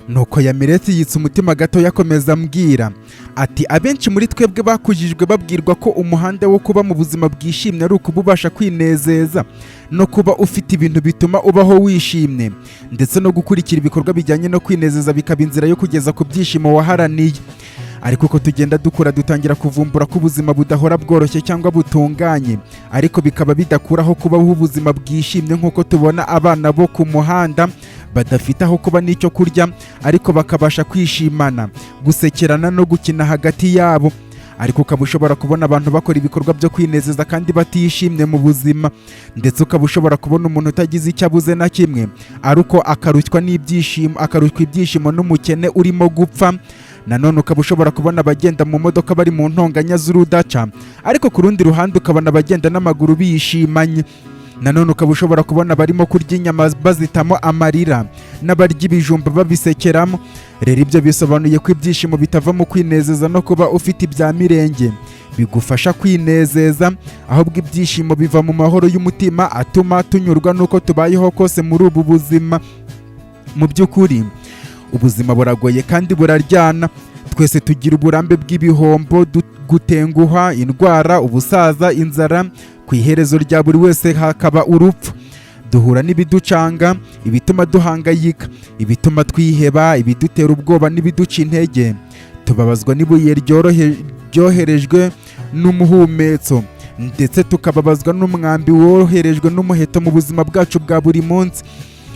Nuko Yamireti yitsa umutima gato, yakomeza ambwira ati: "Abenshi muri twebwe bakujijwe babwirwa ko umuhanda wo kuba mu buzima bwishimye ari ukuba ubasha kwinezeza no kuba ufite ibintu bituma ubaho wishimye, ndetse no gukurikira ibikorwa bijyanye no kwinezeza bikaba inzira yo kugeza ku byishimo waharaniye. Ariko uko tugenda dukura, dutangira kuvumbura ko ubuzima budahora bworoshye cyangwa butunganye, ariko bikaba bidakuraho kubaho ubuzima bwishimye, nk'uko tubona abana bo ku muhanda badafite aho kuba n'icyo kurya, ariko bakabasha kwishimana, gusekerana no gukina hagati yabo. Ariko ukaba ushobora kubona abantu bakora ibikorwa byo kwinezeza kandi batishimye mu buzima, ndetse ukaba ushobora kubona umuntu utagize icyo abuze na kimwe, ariko akarushywa n'ibyishimo, akarushywa ibyishimo n'umukene urimo gupfa. Nanone ukaba ushobora kubona abagenda mu modoka bari mu ntonganya z'urudaca, ariko ku rundi ruhande ukabona abagenda n'amaguru bishimanye. Nanone ukaba ushobora kubona abarimo kurya inyama bazitamo amarira n'abarya ibijumba babisekeramo. Rero ibyo bisobanuye ko ibyishimo bitava mu kwinezeza no kuba ufite ibya mirenge bigufasha kwinezeza, ahubwo ibyishimo biva mu mahoro y'umutima atuma tunyurwa n'uko tubayeho kose muri ubu buzima. Mu by'ukuri ubuzima buragoye kandi buraryana. Twese tugira uburambe bw'ibihombo, gutenguha, indwara, ubusaza, inzara, ku iherezo rya buri wese hakaba urupfu. Duhura n'ibiducanga, ibituma duhangayika, ibituma twiheba, ibidutera ubwoba n'ibiduca intege. Tubabazwa n'ibuye ryoherejwe n'umuhumetso, ndetse tukababazwa n'umwambi woherejwe n'umuheto mu buzima bwacu bwa buri munsi.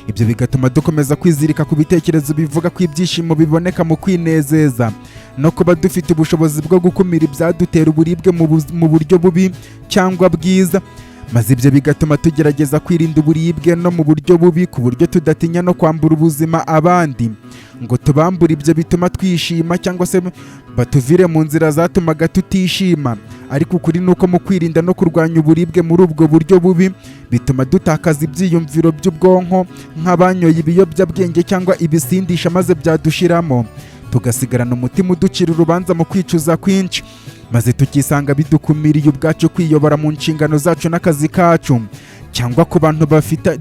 Ibyo bigatuma dukomeza kwizirika ku bitekerezo bivuga ko ibyishimo biboneka mu kwinezeza no kuba dufite ubushobozi bwo gukumira ibyadutera uburibwe mu buryo bubi cyangwa bwiza, maze ibyo bigatuma tugerageza kwirinda uburibwe no mu buryo bubi, ku buryo tudatinya no kwambura ubuzima abandi ngo tubambure ibyo bituma twishima, cyangwa se batuvire mu nzira zatumaga tutishima. Ariko ukuri ni uko mu kwirinda no kurwanya uburibwe muri ubwo buryo bubi, bituma dutakaza ibyiyumviro by'ubwonko nk'abanyoye ibiyobyabwenge cyangwa ibisindisha, maze byadushiramo tugasigarana umutima uducira urubanza mu kwicuza kwinshi, maze tukisanga bidukumiriye ubwacu kwiyobora mu nshingano zacu n'akazi kacu cyangwa ku bantu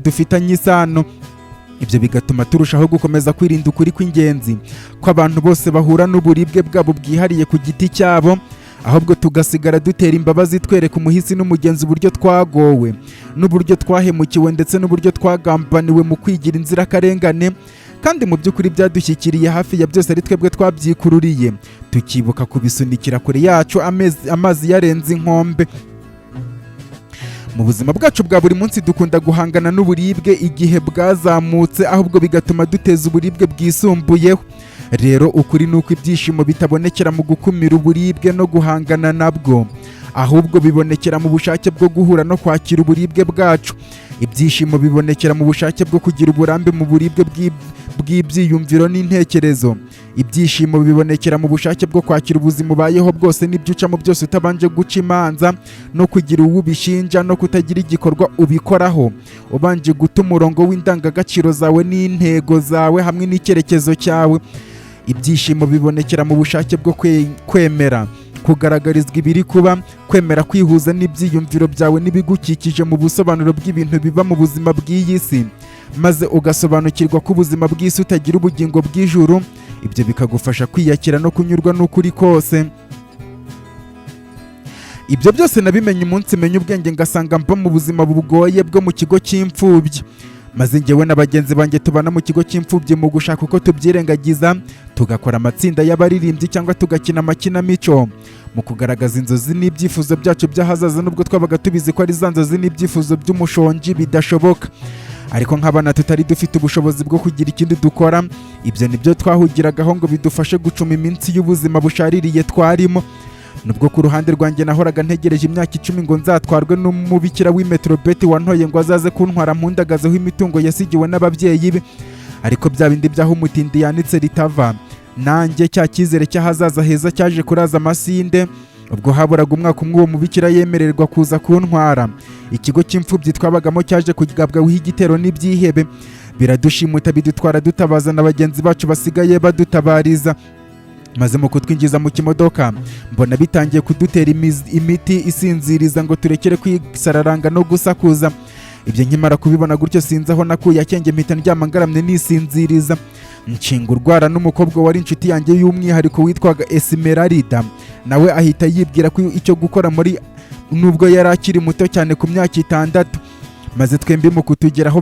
dufitanye isano. Ibyo bigatuma turushaho gukomeza kwirinda ukuri kw'ingenzi ko abantu bose bahura n'uburibwe bwabo bwihariye ku giti cyabo, ahubwo tugasigara dutera imbabazi, twereka umuhisi n'umugenzi uburyo twagowe n'uburyo twahemukiwe ndetse n'uburyo twagambaniwe mu kwigira inzirakarengane, kandi mu by'ukuri byadushyikiriye hafi ya byose ari twebwe twabyikururiye, tukibuka kubisunikira kure yacu amazi yarenze inkombe. Mu buzima bwacu bwa buri munsi dukunda guhangana n'uburibwe igihe bwazamutse, ahubwo bigatuma duteza uburibwe bwisumbuyeho. Rero ukuri ni uko ibyishimo bitabonekera mu gukumira uburibwe no guhangana nabwo, ahubwo bibonekera mu bushake bwo guhura no kwakira uburibwe bwacu. Ibyishimo bibonekera mu bushake bwo kugira uburambe mu buribwe bw'ibyiyumviro n'intekerezo. Ibyishimo bibonekera mu bushake bwo kwakira ubuzima ubayeho bwose n'ibyo ucamo byose, utabanje guca imanza no kugira uwo ubishinja no kutagira igikorwa ubikoraho, ubanje guta umurongo w'indangagaciro zawe n'intego zawe hamwe n'icyerekezo cyawe. Ibyishimo bibonekera mu bushake bwo kwemera kugaragarizwa ibiri kuba, kwemera kwihuza n'ibyiyumviro byawe n'ibigukikije mu busobanuro bw'ibintu biba mu buzima bw'iyi si, maze ugasobanukirwa ko ubuzima bw'isi utagira ubugingo bw'ijuru. Ibyo bikagufasha kwiyakira no kunyurwa n'ukuri kose. Ibyo byose nabimenye umunsi menya ubwenge, ngasanga mba mu buzima bugoye bwo mu kigo cy'imfubyi, maze njyewe na bagenzi banjye tubana mu kigo cy'imfubyi, mu gushaka uko tubyirengagiza, tugakora amatsinda y'abaririmbyi cyangwa tugakina amakinamico mu kugaragaza inzozi n'ibyifuzo byacu by'ahazaza, nubwo twabaga tubizi ko ari za nzozi n'ibyifuzo by'umushonji bidashoboka. Ariko nk'abana tutari dufite ubushobozi bwo kugira ikindi dukora, ibyo nibyo twahugiragaho ngo bidufashe gucuma iminsi y'ubuzima bushaririye twarimo. Nubwo ku ruhande rwanjye nahoraga ntegereje imyaka 10 ngo nzatwarwe n'umubikira w'imetrobeti wantoye, ngo azaze kuntwara mpundagazeho imitungo yasigiwe n'ababyeyi be, ariko bya bindi by'aho umutindi yanitse ritava, nanjye cya cyizere cy'ahazaza heza cyaje kuraza amasinde. Ubwo haburaga umwaka umwe uwo mubikira yemererwa kuza kuntwara, ikigo cy'imfubyi twabagamo cyaje kugabwaho igitero n'ibyihebe, biradushimuta, bidutwara dutabaza na bagenzi bacu basigaye badutabariza. Maze mu kutwinjiza mu kimodoka, mbona bitangiye kudutera imiti isinziriza ngo turekere kwisararanga no gusakuza. Ibyo nkimara kubibona gutyo, sinzi aho nakuye akenge, mpita ndyama ngaramye nisinziriza. Nshinga urwara n'umukobwa wari inshuti yanjye y'umwihariko witwaga Esmeralda, nawe ahita yibwira ko icyo gukora muri nubwo yari akiri muto cyane ku myaka 6. Maze twembi mu kutugeraho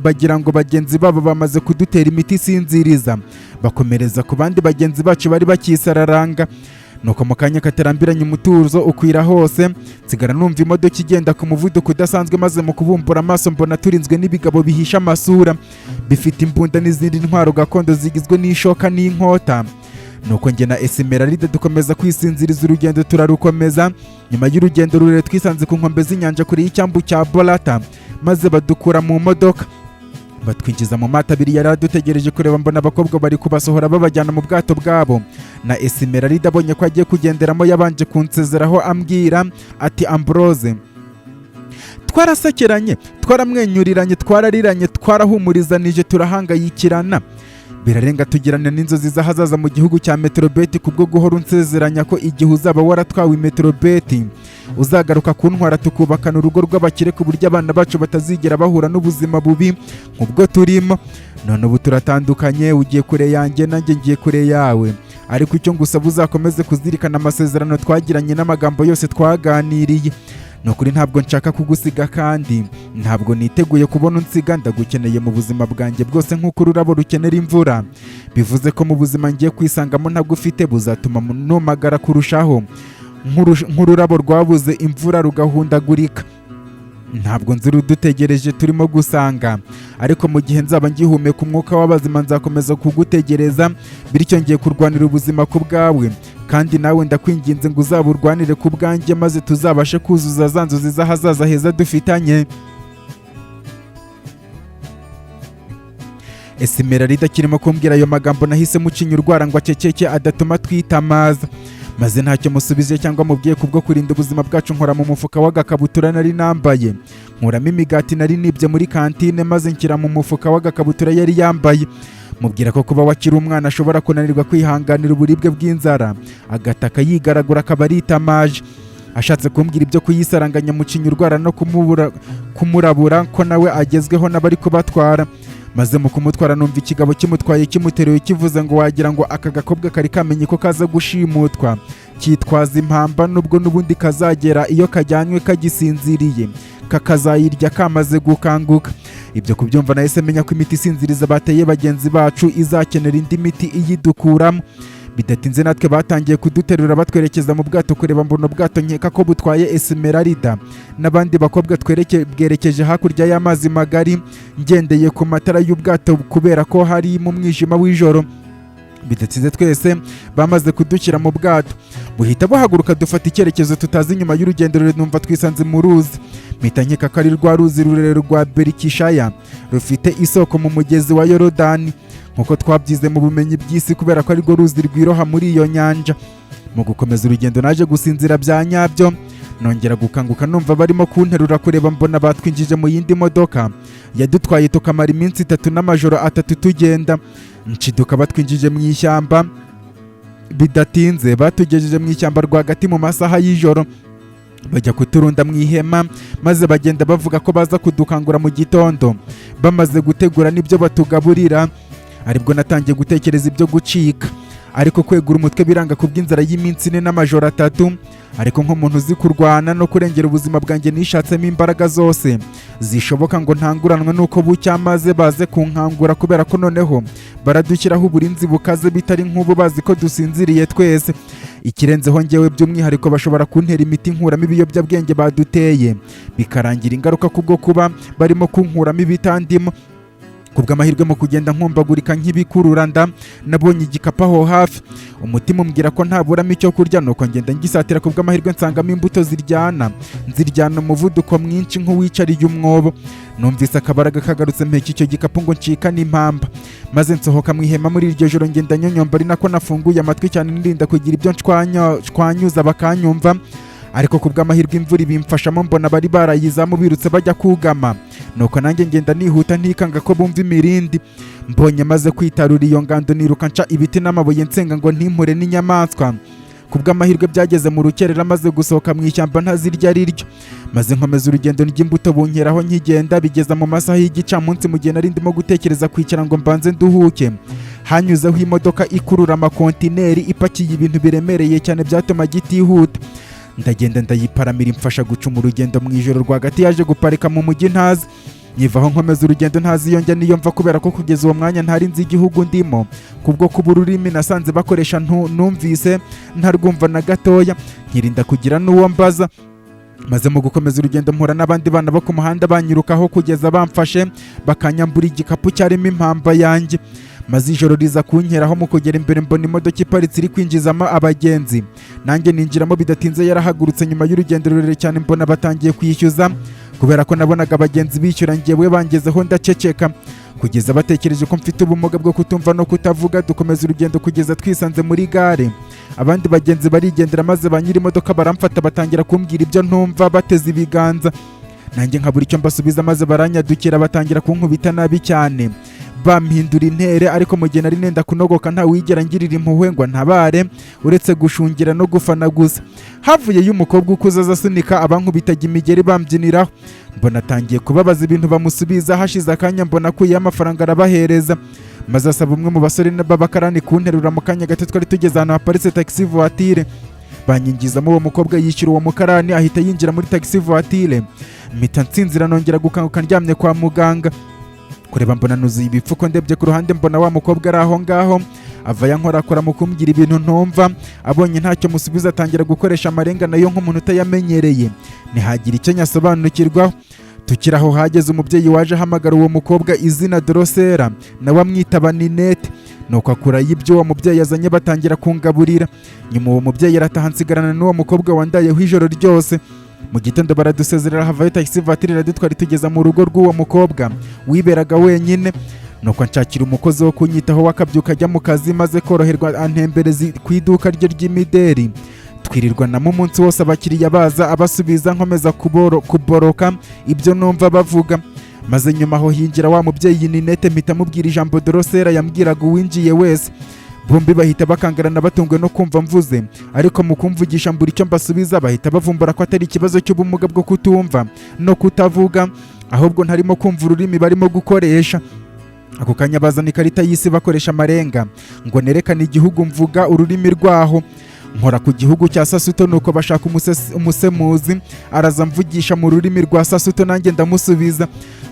bagira ngo bagenzi babo bamaze kudutera imiti isinziriza, bakomereza ku bandi bagenzi bacu bari bakisararanga. Nuko mu kanya katarambiranye umutuzo ukwira hose, nsigara numva imodoka igenda ku muvuduko udasanzwe. Maze mu kubumbura amaso mbona turinzwe n'ibigabo bihisha amasura, bifite imbunda n'izindi ntwaro gakondo zigizwe n'ishoka n'inkota. Nuko njye na Esmeralda dukomeza kwisinziriza, urugendo turarukomeza. Nyuma y'urugendo rurerure twisanze ku nkombe z'inyanja kure y'icyambu cya Borata, maze badukura mu modoka batwinjiza mu mato abiri yari adutegereje. Kureba mbona abakobwa bari kubasohora babajyana mu bwato bwabo, na Esmeralda abonye ko agiye kugenderamo yabanje kunsezeraho ambwira ati: "Ambrose, twarasekeranye, twaramwenyuriranye, twarariranye, twarahumurizanije, turahangayikirana birarenga, tugirana n'inzozi z'ahazaza mu gihugu cya Metrobeti, kubwo guhora unsezeranya ko igihe uzaba waratwawe i Metrobeti uzagaruka kuntwara, tukubakana urugo rw'abakire ku buryo abana bacu batazigera bahura n'ubuzima bubi nk'ubwo turimo. None ubu turatandukanye, ugiye kure yanjye, nanjye ngiye kure yawe, ariko icyo ngusaba, uzakomeze kuzirikana amasezerano twagiranye n'amagambo yose twaganiriye. Ni ukuri ntabwo nshaka kugusiga kandi ntabwo niteguye kubona unsiga. Ndagukeneye mu buzima bwanjye bwose nk'uko ururabo rukenera imvura. Bivuze ko mu buzima ngiye kwisangamo ntagufite buzatuma numagara kurushaho nk'ururabo rwabuze imvura rugahundagurika. Ntabwo nzi urudutegereje turimo gusanga, ariko mu gihe nzaba ngihumeka umwuka w'abazima nzakomeza kugutegereza. Bityo ngiye kurwanira ubuzima ku bwawe, kandi nawe ndakwinginze ngo uzaburwanire ku bwanjye, maze tuzabashe kuzuza za nzozi z'ahazaza heza dufitanye." Esmeralda akirimo kumbwira ayo magambo nahise mucinya urwara ngo aceceke adatuma twitamaza, maze ntacyo musubije cyangwa mubwiye. Kubwo kurinda ubuzima bwacu nkora mu mufuka w'agakabutura nari nambaye, nkuramo imigati nari nibye muri kantine, maze nshyira mu mufuka w'agakabutura yari yambaye. Mubwira ko kuba wakiri umwana ashobora kunanirwa kwihanganira uburibwe bw'inzara, agataka yigaragura akaba aritamaje. Ashatse kumbwira ibyo kuyisaranganya, mucinya urwara no kumurabura ko nawe agezweho n'abari kubatwara. Maze mu kumutwara numva ikigabo kimutwaye kimuteruye kivuze ngo: "Wagira ngo aka gakobwa kari kamenye ko kaza gushimutwa, kitwaza impamba, nubwo n'ubundi kazagera iyo kajyanywe kagisinziriye, kakazayirya kamaze gukanguka." Ibyo kubyumva nahise menya ko imiti isinziriza bateye bagenzi bacu izakenera indi miti iyidukuramo. Bidatinze natwe batangiye kuduterura batwerekeza mu bwato. Kureba mbona ubwato nkeka ko butwaye Esmeralda n'abandi bakobwa bwerekeje hakurya y'amazi magari, ngendeye ku matara y'ubwato kubera ko hari mu mwijima w'ijoro. Bidatinze twese bamaze kudushyira mu bwato, buhita buhaguruka, dufata icyerekezo tutazi. Nyuma y'urugendo rurerure numva twisanze mu ruzi, mpita nkeka ko ari rwa ruzi rurerure rwa Berikishaya rufite isoko mu mugezi wa Yorodani nk'uko twabyize mu bumenyi bw'isi, kubera ko arirwo ruzi rwiroha muri iyo nyanja. Mu gukomeza urugendo naje gusinzira bya nyabyo, nongera gukanguka numva barimo kunterura. Kureba mbona batwinjije mu yindi modoka yadutwaye, tukamara iminsi 3 n'amajoro 3 tugenda. Nshiduka batwinjije mu ishyamba. Bidatinze batugejeje mu ishyamba rwagati mu masaha y'ijoro, bajya kuturunda mu ihema, maze bagenda bavuga ko baza kudukangura mu gitondo bamaze gutegura n'ibyo batugaburira. Aribwo natangiye gutekereza ibyo gucika, ariko kwegura umutwe biranga kubw'inzara y'iminsi 4 n'amajoro 3. Ariko nk'umuntu uzi kurwana no kurengera ubuzima bwanjye, nishatsemo imbaraga zose zishoboka ngo ntanguranwe n'uko bucya maze baze kunkangura, kubera ko noneho baradushyiraho uburinzi bukaze bitari nk'ubu bazi ko dusinziriye twese. Ikirenzeho, ngewe by'umwihariko bashobora kuntera imiti nkuramo ibiyobyabwenge baduteye, bikarangira ingaruka kubwo kuba barimo kunkuramo ibitandimo. Kubw'amahirwe, mu kugenda nkumbagurika nk'ibikurura nda, nabonye igikapu aho hafi, umutima umbwira ko ntaburamo icyo kurya. Nuko ngenda ngisatira, kubw'amahirwe nsangamo imbuto ziryana, nziryana umuvuduko mwinshi nk'uwicariye umwobo. Numvise akabaraga kagarutse, mpeka icyo gikapu ngo ncikane impamba, maze nsohoka mu ihema. Muri iryo joro ngenda nyonyomba, ari nako nafunguye amatwi cyane nirinda kugira ibyo nshwanyuza bakanyumva. Ariko ku bw'amahirwe imvura ibimfashamo, mbona bari barayizamu birutse bajya kugama, nuko nanjye ngenda nihuta ntikanga ko bumva imirindi. Mbonye maze kwitarura iyo ngando, niruka nca ibiti n'amabuye nsenga ngo ntimpure n'inyamaswa. Ku bw'amahirwe byageze mu rukerera maze gusohoka mu ishyamba ntazi iryo ari ryo, maze nkomeza urugendo ry'imbuto bunkeraho nkigenda, bigeza mu masaha y'igicamunsi. Mu gihe nari ndimo gutekereza kwicara ngo mbanze nduhuke, hanyuzeho imodoka ikurura amakontineri ipakiye ibintu biremereye cyane byatumaga itihuta. Ndagenda ndayiparamira, imfasha gucuma urugendo mu ijoro rwagati. Yaje guparika mu mujyi ntazi, nyivaho nkomeza urugendo ntazi iyo njya n'iyo mva, kubera ko kugeza uwo mwanya ntari nzi igihugu ndimo, kubwo kuba ururimi nasanze bakoresha numvise ntarwumva na gatoya, nkirinda kugira n'uwo mbaza. Maze mu gukomeza urugendo mpura n'abandi bana bo ku muhanda banyirukaho kugeza bamfashe bakanyambura igikapu cyarimo impamba yanjye. Maze ijoro riza kunkeraho. Mu kugera imbere mbona imodoka iparitse iri kwinjizamo abagenzi, nanjye ninjiramo. Bidatinze yarahagurutse. Nyuma y'urugendo rurerure cyane mbona batangiye kwishyuza. Kubera ko nabonaga abagenzi bishyura njyewe bangezeho ndaceceka, kugeza batekereje ko mfite ubumuga bwo kutumva no kutavuga. Dukomeza urugendo kugeza twisanze muri gare, abandi bagenzi barigendera, maze ba nyiri imodoka baramfata batangira kumbwira ibyo ntumva bateze ibiganza, nanjye nkabura icyo mbasubiza. Maze baranyadukira batangira kunkubita nabi cyane, bampindura intere. Ariko mu gihe nari nenda kunogoka, nta wigera ngirira impuhwe ngo ntabare, uretse gushungira no gufana gusa. Havuyeyo umukobwa ukuze aza asunika abankubitaga imigeri bambyiniraho. Mbona atangiye kubabaza ibintu bamusubiza. Hashize akanya mbona akuyeho amafaranga arabahereza, maze asaba umwe mu basore b'abakarani kunterura. Mu kanya gato twari tugeze ahantu haparitse taxi voiture, banyingizamo. Uwo mukobwa yishyura uwo mukarani, ahita yinjira muri taxi voiture, mpita nsinzira. Nongera gukanguka ndyamye kwa muganga. Kureba mbona nuzuye ibipfuko. Ndebye ku ruhande mbona wa mukobwa ari aho ngaho, ava yankorakora mu kumbwira ibintu ntumva. Abonye ntacyo musubiza, atangira gukoresha amarenga nayo nk'umuntu utayamenyereye, ntihagira icyo nyasobanukirwaho. Tukiri aho hageze umubyeyi waje ahamagara uwo mukobwa izina Dorosera, nawe amwitaba Ninete. Nuko akurayo ibyo uwo mubyeyi azanye, batangira kungaburira. Nyuma uwo mubyeyi arataha, nsigarana n'uwo mukobwa wandayeho ijoro ryose. Mu gitondo baradusezerera, havayo taxi voiture iradutwara itugeza mu rugo rw'uwo mukobwa wiberaga wenyine. Nuko nshakira umukozi wo kunyitaho, wakabyuka ajya mu kazi, maze koroherwa antembereza ku iduka rye ry'imideri. Twirirwanamo umunsi wose, abakiriya baza abasubiza, nkomeza kuboroka ibyo numva bavuga. Maze nyuma aho hinjira wa mubyeyi Ninete, mpita mubwira ijambo Dorosera yambwiraga uwinjiye wese. Bombi bahita bakangarana batunguwe no kumva mvuze, ariko mu kumvugisha mbura icyo mbasubiza. Bahita bavumbura ko atari ikibazo cy'ubumuga bwo kutumva no kutavuga, ahubwo ntarimo kumva ururimi barimo gukoresha. Ako kanya bazana ikarita y'isi bakoresha amarenga ngo nerekane igihugu mvuga ururimi rwaho. Nkora ku gihugu cya Sasuto, nuko bashaka umusemuzi araza mvugisha mu rurimi rwa Sasuto, nanjye ndamusubiza.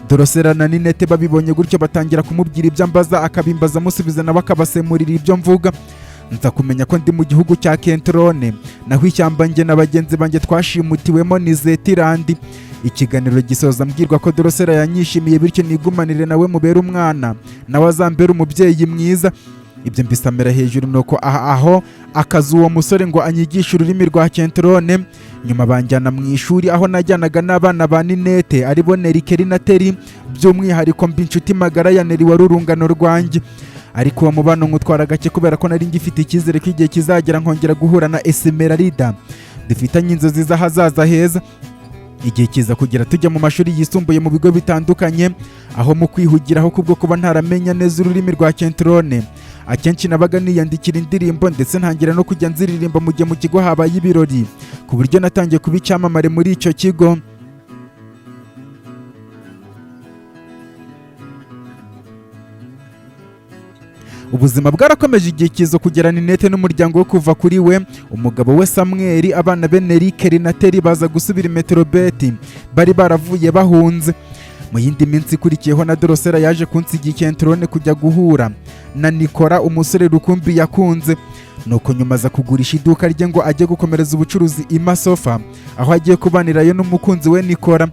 Dorosera na Ninete babibonye gutyo batangira kumubwira ibyo ambaza, akabimbaza amusubiza, nawe akabasemurira ibyo mvuga. Nza kumenya ko ndi mu gihugu cya Kentrone, naho ishyamba njye na bagenzi banjye twashimutiwemo ni Zetirandi. Ikiganiro gisoza mbwirwa ko Dorosera yanyishimiye, bityo nigumanire nawe mubere umwana, nawe azambere umubyeyi mwiza. Ibyo mbisamira hejuru. Nuko aha aho akaza uwo musore ngo anyigishe ururimi rwa Kentrone. Nyuma banjyana mu ishuri aho najyanaga n'abana ba Ninete, aribo Neri, Keri na Teri. By'umwihariko mba inshuti magara ya Neri wari urungano rwanjye, ariko uwo mubano nywutwara gake kubera ko nari ngifite icyizere ko igihe kizagera nkongera guhura na Esmeralda dufitanye inzozi z'ahazaza heza. Igihe kiza kugera tujya mu mashuri yisumbuye mu bigo bitandukanye, aho mu kwihugiraho kubwo kuba ntaramenya neza ururimi rwa Kentrone, akenshi nabaga niyandikira indirimbo, ndetse ntangira no kujya nziririmba mu gihe mu kigo habaye ibirori, ku buryo natangiye kuba icyamamare muri icyo kigo. Ubuzima bwarakomeje, igihe kiza kugera Ninete n'umuryango we kuva kuri we, umugabo we Samweli, abana be Neri, Keri na Teri baza gusubira i Metrobeti bari baravuye bahunze. Mu yindi minsi ikurikiyeho na Dorosera yaje kunsiga Kentrone kujya guhura na Nikora, umusore rukumbi yakunze. Nuko nyuma aza kugurisha iduka rye ngo ajye gukomereza ubucuruzi i Masofa, aho agiye kubanirayo n'umukunzi we Nikora.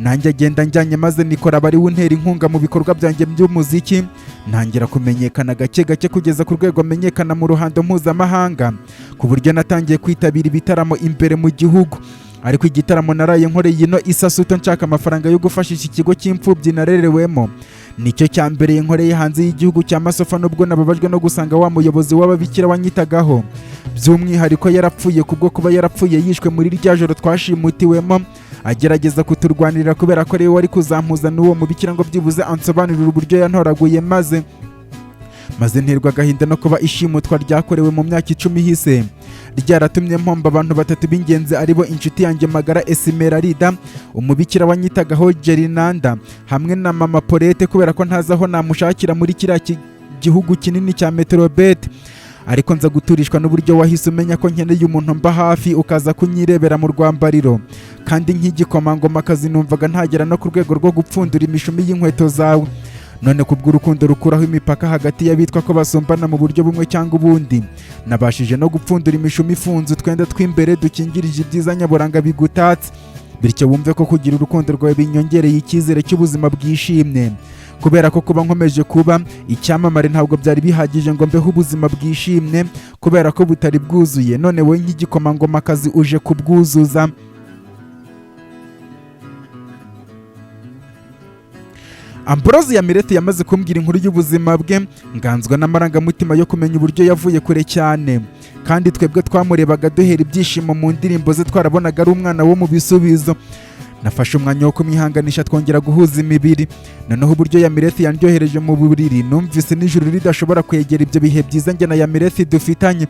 Nanjye agenda njyanye, maze Nikora aba ari we untera inkunga mu bikorwa byanjye by'umuziki. Ntangira kumenyekana gake gake kugeza ku rwego menyekana mu ruhando mpuzamahanga, ku buryo natangiye kwitabira ibitaramo imbere mu gihugu. Ariko igitaramo naraye nkoreye ino Isasuto nshaka amafaranga yo gufashisha ikigo cy'imfubyi narerewemo, nicyo cya mbere nkoreye hanze y'igihugu cya Masofa, nubwo nababajwe no gusanga wa muyobozi w'ababikira wanyitagaho by'umwihariko yarapfuye, kubwo kuba yarapfuye yishwe muri rya joro twashimutiwemo agerageza kuturwanirira, kubera ko ariwe wari kuzampuza n'uwo mubikira ngo byibuze ansobanurire uburyo yantoraguye. Maze Maze nterwa agahinda no kuba ishimutwa ryakorewe mu myaka 10 ihise ryaratumye mpomba abantu batatu b'ingenzi, aribo inshuti yanjye magara Esmeralda, umubikira wanyitagaho Gerinanda, hamwe na mama Polete, kubera ko ntazi aho namushakira muri kiriya gihugu kinini cya Metrobet. Ariko nza guturishwa n'uburyo wahise umenya ko nkeneye umuntu mba hafi, ukaza kunyirebera mu rwambariro, kandi nk'igikomangomakazi numvaga ntagera no ku rwego rwo gupfundura imishumi y'inkweto zawe. None kubw'urukundo rukuraho imipaka hagati y'abitwa ko basumbana mu buryo bumwe cyangwa ubundi, nabashije no gupfundura imishumi ifunze utwenda tw'imbere dukingirije ibyiza nyaburanga bigutatse. Bityo wumve ko kugira urukundo rwawe binyongereye icyizere cy'ubuzima bwishimye, kubera ko kuba nkomeje kuba icyamamare ntabwo byari bihagije ngo mbeho ubuzima bwishimye, kubera ko butari bwuzuye. None wowe nk'igikomangomakazi uje kubwuzuza. Ambrose Yamirete yamaze kumbwira inkuru y'ubuzima bwe, nganzwa n'amarangamutima yo kumenya uburyo yavuye kure cyane, kandi twebwe twamurebaga duhera ibyishimo mu ndirimbo ze, twarabonaga ari umwana wo mu bisubizo. Nafashe umwanya wo kumwihanganisha, twongera guhuza imibiri. Noneho uburyo Yamirete yandyohereje mu buriri, numvise n'ijuru ridashobora kwegera ibyo bihe byiza njye na Yamirete dufitanye.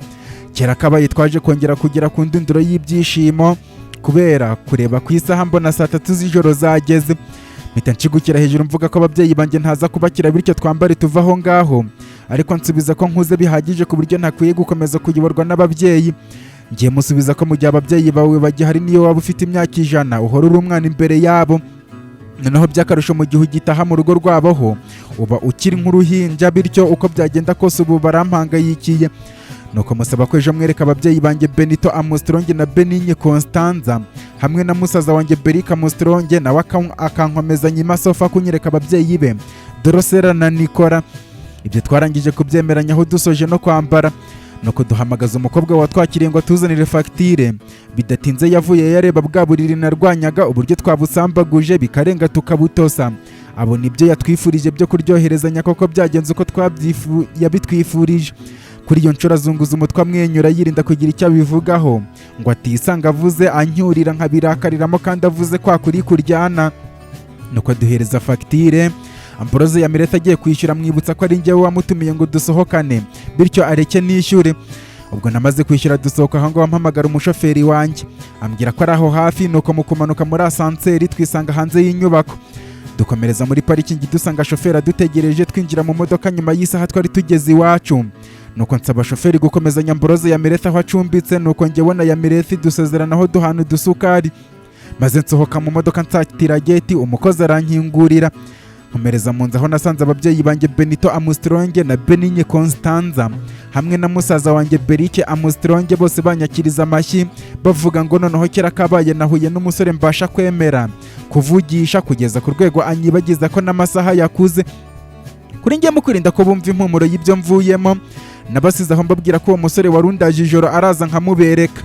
Kera kabaye twaje kongera kugera ku ndunduro y'ibyishimo, kubera kureba ku isaha mbona saa 3 z'ijoro zageze. Mpita nshigukira hejuru mvuga ko ababyeyi banjye ntaza kubakira, bityo twambare tuva aho ngaho. Ariko nsubiza ko nkuze bihagije ku buryo ntakwiye gukomeza kuyoborwa n'ababyeyi. Ngiye musubiza ko mu gihe ababyeyi bawe bagihari, niyo waba ufite imyaka 100, uhora uri umwana imbere yabo. Noneho by'akarusho mu gihe ugitaha mu rugo rwabo ho uba ukiri nk'uruhinja, bityo uko byagenda kose ubu barampangayikiye. Nuko musaba ko ejo mwereka ababyeyi banjye Benito Armstrong na Benigne Constanza, hamwe na musaza wanjye Berika Armstrong, nawe akankomeza nyima sofa kunyereka ababyeyi be Dorosera na Nikora. Ibyo twarangije kubyemeranya aho dusoje no kwambara, nuko duhamagaza umukobwa watwakiriye ngo atuzanire fagitire. Bidatinze yavuye yareba bwa buriri narwanyaga, uburyo twabusambaguje bikarenga tukabutosa, abona ibyo yatwifurije byo kuryoherezanya koko byagenze uko yabitwifurije. Kuri iyo nshuro azunguza umutwe amwenyura, yirinda kugira icyo abivugaho ngo atisanga avuze ancyurira nkabirakariramo, kandi avuze kwa kuri kuryana. Nuko duhereza fagitire. Ambrose Yamirete agiye kwishyura mwibutsa ko ari njyewe wamutumiye ngo dusohokane, bityo areke nishyure. Ubwo namaze kwishyura dusohoka aho ngaho, mpamagara umushoferi wanjye ambwira ko ari aho hafi. Nuko mu kumanuka muri asanseri twisanga hanze y'inyubako, dukomereza muri parikingi dusanga shoferi adutegereje. Twinjira mu modoka, nyuma y'isaha twari tugeze iwacu. Nuko nsaba shoferi gukomezanya Ambrose Yamirete aho acumbitse. Nuko njyewe na Yamirete dusezeranaho duhana udusukari, maze nsohoka mu modoka nsatira geti, umukozi arankingurira, nkomereza mu nzu aho nasanze ababyeyi banjye Benito Armstrong na Benigne Constanza, hamwe na musaza wanjye Berike Armstrong, bose banyakiriza amashyi bavuga ngo noneho kera kabaye nahuye n'umusore mbasha kwemera kuvugisha kugeza ku rwego anyibagiza ko n'amasaha yakuze. Kuri njye, mu kwirinda ko bumva impumuro y'ibyo mvuyemo, nabasize aho mbabwira ko uwo musore warundaje ijoro araza nkamubereka.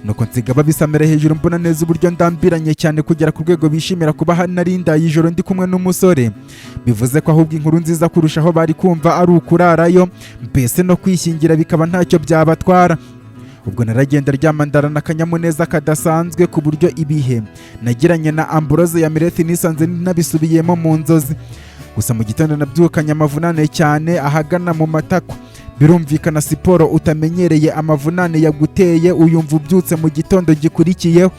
Nuko nsiga babisamira hejuru, mbona neza uburyo ndambiranye cyane kugera ku rwego bishimira kuba narindaye ijoro ndi kumwe n'umusore. Bivuze ko ahubwo inkuru nziza kurushaho bari kumva ari ukurarayo, mbese no kwishyingira bikaba ntacyo byabatwara. Ubwo naragenda ryama ndarana akanyamuneza kadasanzwe, ku buryo ibihe nagiranye na Ambrose Yamirete nisanze nabisubiyemo mu nzozi. Gusa mu gitondo nabyukanye amavunane cyane ahagana mu matako. Birumvikana, siporo utamenyereye, amavunane yaguteye uyumva ubyutse mu gitondo gikurikiyeho.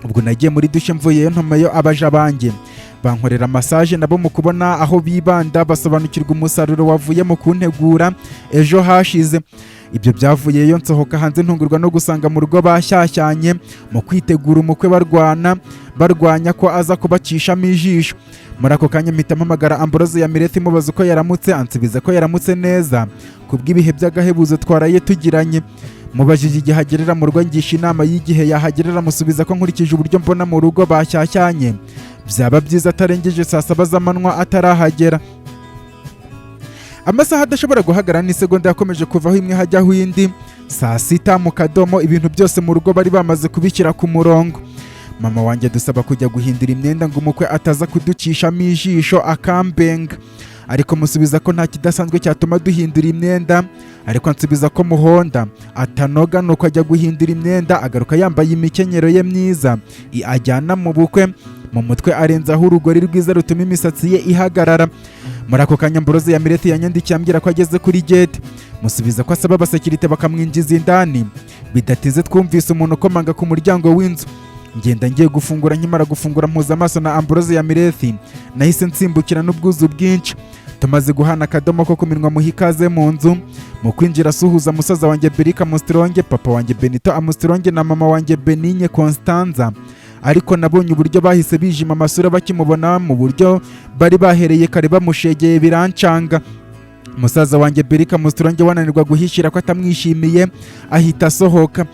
Ubwo nagiye muri dushe, mvuyeyo ntumayo abaja banjye bankorera massage, nabo mu kubona aho bibanda basobanukirwa umusaruro wavuye mu kuntegura ejo hashize. Ibyo byavuyeyo nsohoka hanze, ntungurwa no gusanga mu rugo bashyashyanye mu kwitegura umukwe, barwana barwanya ko aza kubacishamo ijisho. Muri ako kanya mpita mpamagara Ambrose Yamirete mubaza uko yaramutse, ansubiza ko yaramutse neza kubw'ibihe by'agahebuzo twaraye tugiranye. Mubajije igihe agerera mu rugo, ngisha inama y'igihe yahagerera, musubiza ko nkurikije uburyo mbona mu rugo bashyashyanye, byaba byiza atarengeje saa 7 z'amanywa atarahagera. Amasaha adashobora guhagarara n'isegonda yakomeje kuvaho imwe hajyaho indi. Saa 6 mu kadomo ibintu byose mu rugo bari bamaze kubishyira ku murongo. Mama wanjye dusaba kujya guhindura imyenda ngo umukwe ataza kuducishamo ijisho akambenga, ariko musubiza ko nta kidasanzwe cyatuma duhindura imyenda. Ariko nsubiza ko muhonda atanoga. Nuko ajya guhindura imyenda, agaruka yambaye imikenyero ye myiza ajyana mu bukwe. Mu mutwe arenzaho urugori rwiza rutuma imisatsi ye ihagarara. Muri ako kanya Ambrose ya Mirete yanyandikiye ambwira ko ageze kuri gate. Musubiza ko asaba abasekirite bakamwinjiza indani. Bidatinze twumvise umuntu ukomanga ku muryango w'inzu. Ngenda ngiye gufungura. Nkimara gufungura mpuza amaso na Ambrose ya Mirethi. Nahise nsimbukira n'ubwuzu bwinshi. Tumaze guhana akadomo ko ku minwa, muha ikaze mu nzu. Mu kwinjira asuhuza musaza wanjye Berika Amustironge, papa wanjye Benito Amustironge na mama wanjye Benigne Constanza. Ariko nabonye uburyo bahise bijima amasura bakimubona, mu buryo bari bahereye kare bamushegeye, birancanga. Musaza wanjye Berika Amustironge wananirwa guhishira ko atamwishimiye, ahita asohoka.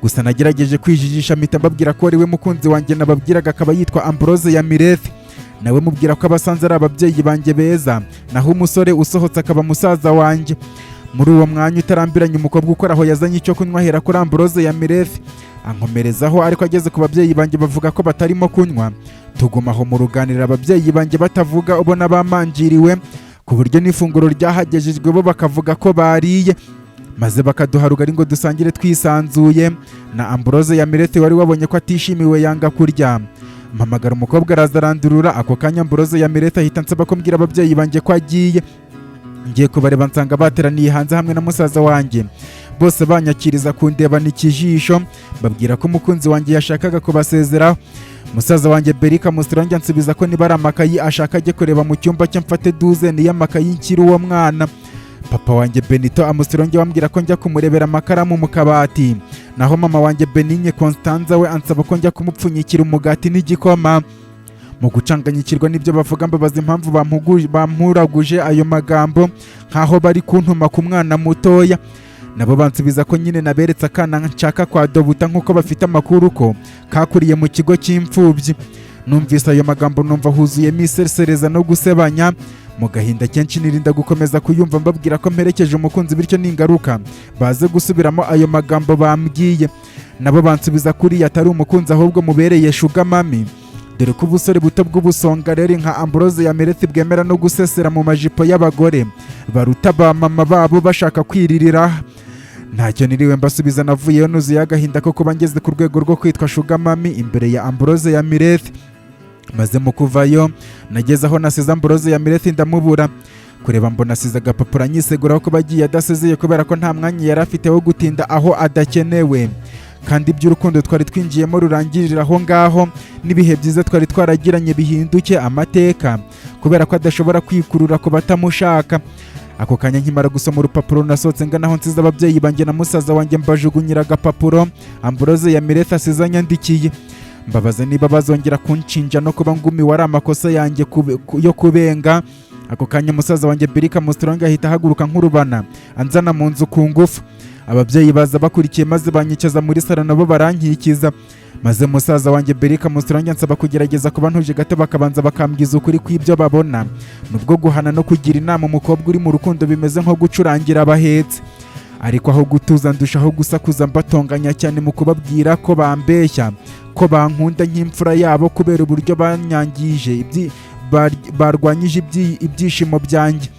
Gusa nagerageje kwijijisha, mpita mbabwira ko ari we mukunzi wanjye nababwiraga, akaba yitwa Ambrose ya Mirethi. Nawe mubwira ko abasanze ari ababyeyi banjye beza, naho umusore usohotse akaba musaza wanjye. Muri uwo mwanya utarambiranye, umukobwa ukora aho yazanye icyo kunywa, ahera kuri Ambrose ya Mirethi ankomerezaho. Ariko ageze ku babyeyi banjye bavuga ko batarimo kunywa. Tuguma aho mu ruganiriro, ababyeyi banjye batavuga, ubona bamanjiriwe, ku buryo n'ifunguro ryahagejejwe bo bakavuga ko bariye, maze bakaduha rugari ngo dusangire twisanzuye. Na Ambrose ya Mirete wari wabonye ko atishimiwe yanga kurya. Mpamagara umukobwa araza arandurura. Ako kanya Ambrose ya Mirete ahita ansaba ko mbwira ababyeyi banjye ko agiye. Ngiye kubareba nsanga bateraniye hanze hamwe na musaza wanjye, bose banyakiriza kundebana ikijisho. Babwira ko umukunzi wanjye yashakaga kubasezeraho. Musaza wanjye Berika Musirongya ansubiza ko niba ari amakayi ashaka ajye kureba mu cyumba cye, mfate duzeni y'amakayi nkiri uwo mwana. Papa wanjye Benito Amusironge wambwira ko njya kumurebera amakaramu mu kabati, naho mama wanjye Benigne Constanza we ansaba ko njya kumupfunyikira umugati n'igikoma. Mu gucanganyikirwa n'ibyo bavuga, mbabaza impamvu bampuraguje ayo magambo nk'aho bari kuntuma ku mwana mutoya. Nabo bansubiza ko nyine naberetse akana nshaka kwa dobuta, nk'uko bafite amakuru ko kakuriye mu kigo cy'imfubyi. Numvise ayo magambo numva huzuyemo isesereza no gusebanya. Mu gahinda kenshi nirinda gukomeza kuyumva, mbabwira ko mperekeje umukunzi, bityo ningaruka baze gusubiramo ayo magambo bambwiye. Nabo bansubiza kuriya atari umukunzi, ahubwo mubereye sugar mummy, dore ko ubusore buto bw'ubusonga rero nka Ambrose ya Mereti bwemera no gusesera mu majipo y'abagore baruta ba mama babo bashaka kwiririra. Ntacyo niriwe mbasubiza, navuyeyo nuzuye agahinda ko kuba ngeze ku rwego rwo kwitwa sugar mummy imbere ya Ambrose ya Mireth. Maze mu kuvayo nageze aho nasize Ambrose ya Mireth ndamubura. Kureba mbona asize agapapuro anyiseguraho ko bagiye adasezeye kubera ko nta mwanya yari afite wo gutinda aho adakenewe, kandi iby'urukundo twari twinjiyemo rurangirira aho ngaho, n'ibihe byiza twari twaragiranye bihinduke amateka kubera ko adashobora kwikurura ku batamushaka. Ako kanya nkimara gusoma urupapuro, nasohotse ngana aho nsize ababyeyi banjye na musaza wanjye, mbajugunyira agapapuro Ambrose ya Mireth asize anyandikiye. Mbabaza niba bazongera kunshinja no kuba ngumiwe ari amakosa yanjye yo kubenga. Ako kanya musaza wanjye Birika Mustrong ahita ahaguruka nk'urubana, anzana mu nzu ku ngufu. Ababyeyi baza bakurikiye, maze banyicaza muri salo, nabo barankikiza. Maze musaza wanjye Berika Mustrong ansaba kugerageza kuba ntuje gato, bakabanza bakambwiza ukuri kw'ibyo babona. Nubwo guhana no kugira inama umukobwa uri mu rukundo bimeze nko gucurangira abahetse, ariko aho gutuza ndushaho gusakuza, mbatonganya cyane mu kubabwira ko bambeshya, ko bankunda nk'imfura yabo, kubera uburyo banyangije barwanyije ibyishimo byanjye.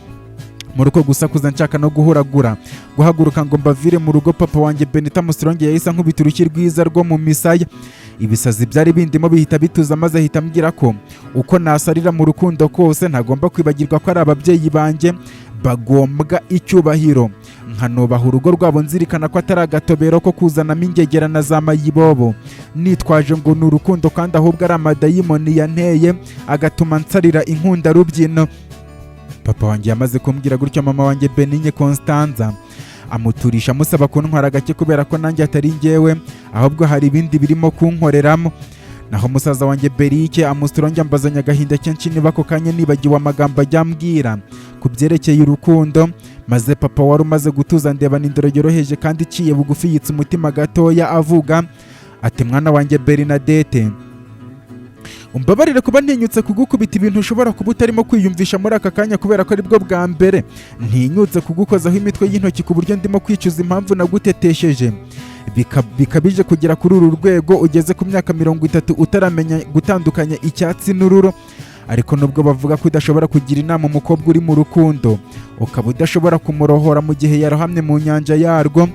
Muri uko gusakuza nshaka no guhuragura guhaguruka ngo mbavire mu rugo, papa wanjye Benita Musironge yahise ankubita urushyi rwiza rwo mu misaya. Ibisazi byari bindimo bihita bituza, maze ahita ambwira ko uko nasarira mu rukundo kose ntagomba kwibagirwa ko ari ababyeyi banjye bagombwa icyubahiro, nkanubaha urugo rwabo, nzirikana ko atari agatobero ko kuzanamo ingegera na za mayibobo nitwaje ngo ni urukundo, kandi ahubwo ari amadayimoni yanteye agatuma nsarira inkundarubyino. Papa wanjye yamaze kumbwira gutyo, mama wanjye Benigne Constanza amuturisha amusaba kuntwara gake, kubera ko nanjye atari njyewe, ahubwo hari ibindi birimo kunkoreramo. Naho musaza wanjye Berike amusironge ambazanya agahinda kenshi niba ako kanya nibagiwe amagambo ajya ambwira ku byerekeye urukundo. Maze papa wari umaze gutuza ndebana indoro yoroheje kandi iciye bugufi, yitsa umutima gatoya, avuga ati: "Mwana wanjye Bernadette, umbabarire kuba ntinyutse kugukubita ibintu ushobora kuba utarimo kwiyumvisha muri aka kanya, kubera ko aribwo bwa mbere ntinyutse kugukozaho imitwe y'intoki, ku buryo ndimo kwicuza impamvu nagutetesheje bikabije kugera kuri uru rwego ugeze ku myaka 30 utaramenya gutandukanya icyatsi n'ururo. Ariko nubwo bavuga ko udashobora kugira inama umukobwa uri mu rukundo, ukaba udashobora kumurohora mu gihe yarohamye mu nyanja yarwo,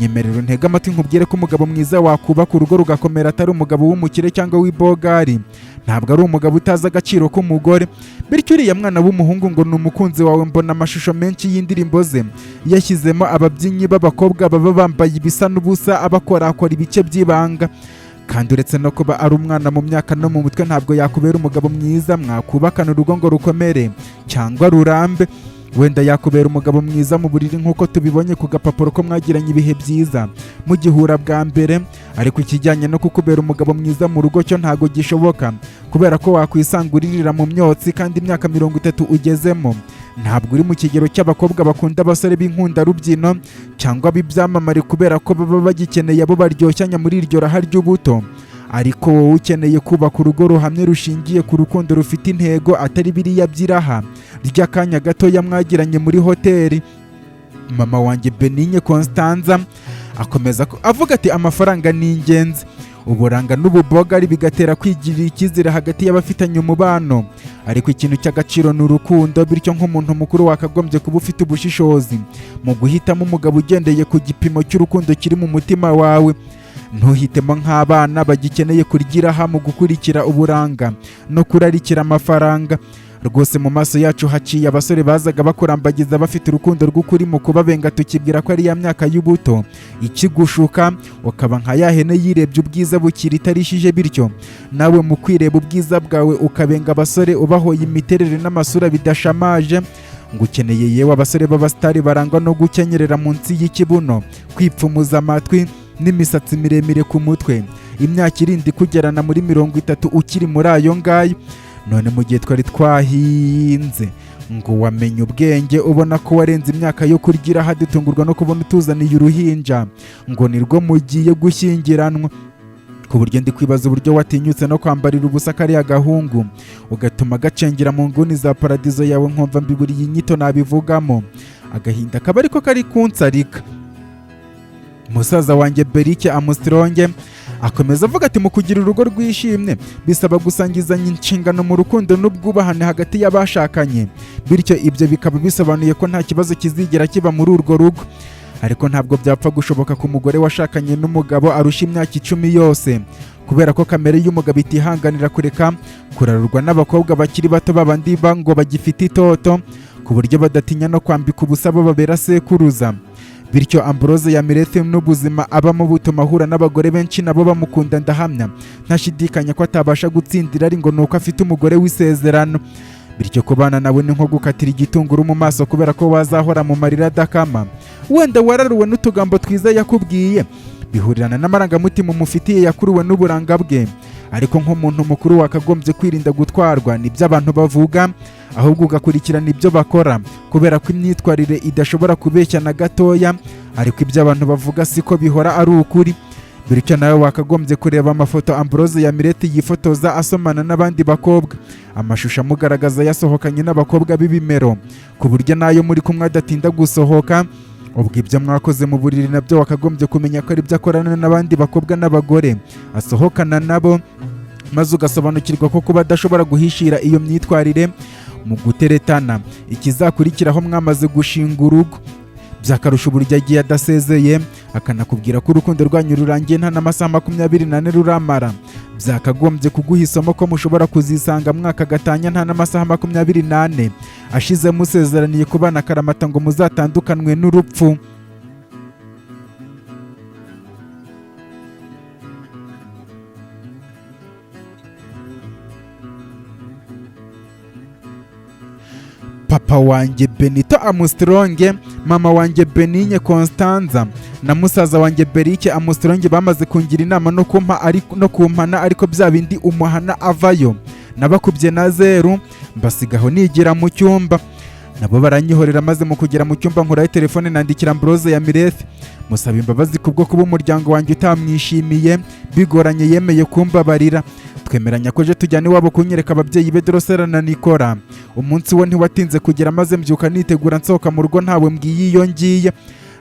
Nyemerera untege amatwi nkubwire ko umugabo mwiza wakubaka urugo rugakomera atari umugabo w'umukire cyangwa w'ibogari. Ntabwo ari umugabo utazi agaciro k'umugore. Bityo uriya mwana w'umuhungu ngo ni umukunzi wawe, mbona amashusho menshi y'indirimbo ze yashyizemo ababyinnyi b'abakobwa baba bambaye ibisa n'ubusa, abakorakora ibice by'ibanga. Kandi uretse no kuba ari umwana mu myaka no mu mutwe, ntabwo yakubera umugabo mwiza mwakubakana urugo ngo rukomere cyangwa rurambe. Wenda yakubera umugabo mwiza mu buriri, nk'uko tubibonye ku gapapuro ko mwagiranye ibihe byiza mugihura bwa mbere, ariko ikijyanye no kukubera umugabo mwiza mu rugo cyo ntabwo gishoboka, kubera ko wakwisanga uririra mu myotsi. Kandi imyaka 30 ugezemo, ntabwo uri mu kigero cy'abakobwa bakunda abasore b'inkundarubyino cyangwa b'ibyamamare, kubera ko baba bagikeneye abo baryoshanya muri iryo raha ry'ubuto. Ariko wowe ukeneye kubaka urugo ruhamye rushingiye ku rukundo rufite intego, atari biriya by'iraha ry'akanya gatoya mwagiranye muri hoteli. Mama wanjye Benigne Constanza akomeza avuga ati: "Amafaranga ni ingenzi, uburanga n'ububogari bigatera kwigirira icyizere hagati y'abafitanye umubano, ariko ikintu cy'agaciro ni urukundo. Bityo nk'umuntu mukuru wakagombye kuba ufite ubushishozi mu guhitamo umugabo ugendeye ku gipimo cy'urukundo kiri mu mutima wawe. Ntuhitemo nk'abana bagikeneye kuryiraha mu gukurikira uburanga no kurarikira amafaranga. Rwose mu maso yacu haciye abasore bazaga bakurambagiza bafite urukundo rw'ukuri, mu kubabenga tukibwira ko ari ya myaka y'ubuto ikigushuka, ukaba nka ya hene yirebye ubwiza bukira itarishije. Bityo nawe mu kwireba ubwiza bwawe ukabenga abasore ubahoye imiterere n'amasura bidashamaje ngo ukeneye, yewe abasore b'abasitari barangwa no gukenyerera munsi y'ikibuno, kwipfumuza amatwi n'imisatsi miremire ku mutwe, imyaka irindi kugerana muri 30 ukiri muri ayo ngayo. None mu gihe twari twahinze ngo wamenye ubwenge, ubona ko warenze imyaka yo kuryira, hadutungurwa no kubona utuzaniye uruhinja ngo nirwo mugiye gushyingiranwa, ku buryo ndi kwibaza uburyo watinyutse no kwambarira ubusa kariya gahungu ugatuma gacengera mu nguni za paradizo yawe, nkumva mbiburiye inyito nabivugamo, agahinda kaba ariko kari kunsarika." Musaza wanjye Berike Amusitronge akomeza avuga ati: "Mu kugira urugo rwishimye bisaba gusangizanya inshingano mu rukundo n'ubwubahane hagati y'abashakanye. Bityo ibyo bikaba bisobanuye ko nta kibazo kizigera kiba muri urwo rugo. Ariko ntabwo byapfa gushoboka ku mugore washakanye n'umugabo arusha imyaka 10 yose, kubera ko kamere y'umugabo itihanganira kureka kurarurwa n'abakobwa bakiri bato, babandi ngo bagifite itoto, ku buryo badatinya no kwambika ubusa bo babera sekuruza. Bityo Ambrose ya Mireth n'ubuzima abamo butuma ahura n'abagore benshi nabo bamukunda. Ndahamya ntashidikanya ko atabasha gutsindira ari ngo ni uko afite umugore w'isezerano. Bityo kubana nawe ni nko gukatira igitunguru mu maso, kubera ko wazahora mu marira adakama. Wenda wararuwe n'utugambo twiza yakubwiye, bihurirana n'amarangamutima umufitiye yakuruwe n'uburanga bwe, ariko nk'umuntu mukuru wakagombye kwirinda gutwarwa nibyo abantu bavuga, ahubwo ugakurikirana ibyo bakora, kubera ko imyitwarire idashobora kubeshya na gatoya, ariko ibyo abantu bavuga siko bihora ari ukuri. Bityo nawe wakagombye kureba amafoto Ambrose ya Mirete yifotoza asomana n'abandi bakobwa, amashusho amugaragaza yasohokanye n'abakobwa b'ibimero, ku buryo nayo muri kumwe adatinda gusohoka. Ubwo ibyo mwakoze mu buriri nabyo wakagombye kumenya ko ari byo akorana n'abandi bakobwa n'abagore asohokana nabo, maze ugasobanukirwa ko kuba adashobora guhishira iyo myitwarire mu guteretana, ikizakurikiraho mwamaze gushinga urugo. Byakarusha uburyo agiye adasezeye, akanakubwira ko urukundo rwanyu rurangiye nta n'amasaha 24 ruramara, byakagombye kuguha isomo ko mushobora kuzisanga mwaka gatanya nta n'amasaha 24 ashize musezeraniye kubana akaramata ngo muzatandukanwe n'urupfu." Papa wanjye Benito Amusitronge, mama wanjye Benigne Constanza na musaza wanjye Berike Amusitronge bamaze kungira inama no kumpa no kumpana, ariko bya bindi umuhana avayo, nabakubye na zeru, mbasigaho nigira mu cyumba, nabo baranyihorera. Maze mu kugera mu cyumba nkuraho telefone, nandikira Ambrose ya Mireth musaba imbabazi kubwo kuba umuryango wanjye utamwishimiye. Bigoranye yemeye kumbabarira, twemeranya ko ejo tujyana iwabo kunyereka ababyeyi be Dorosera na Nikora. Umunsi wo ntiwatinze kugera, maze mbyuka nitegura nsohoka mu rugo ntawe mbwiye iyo ngiye,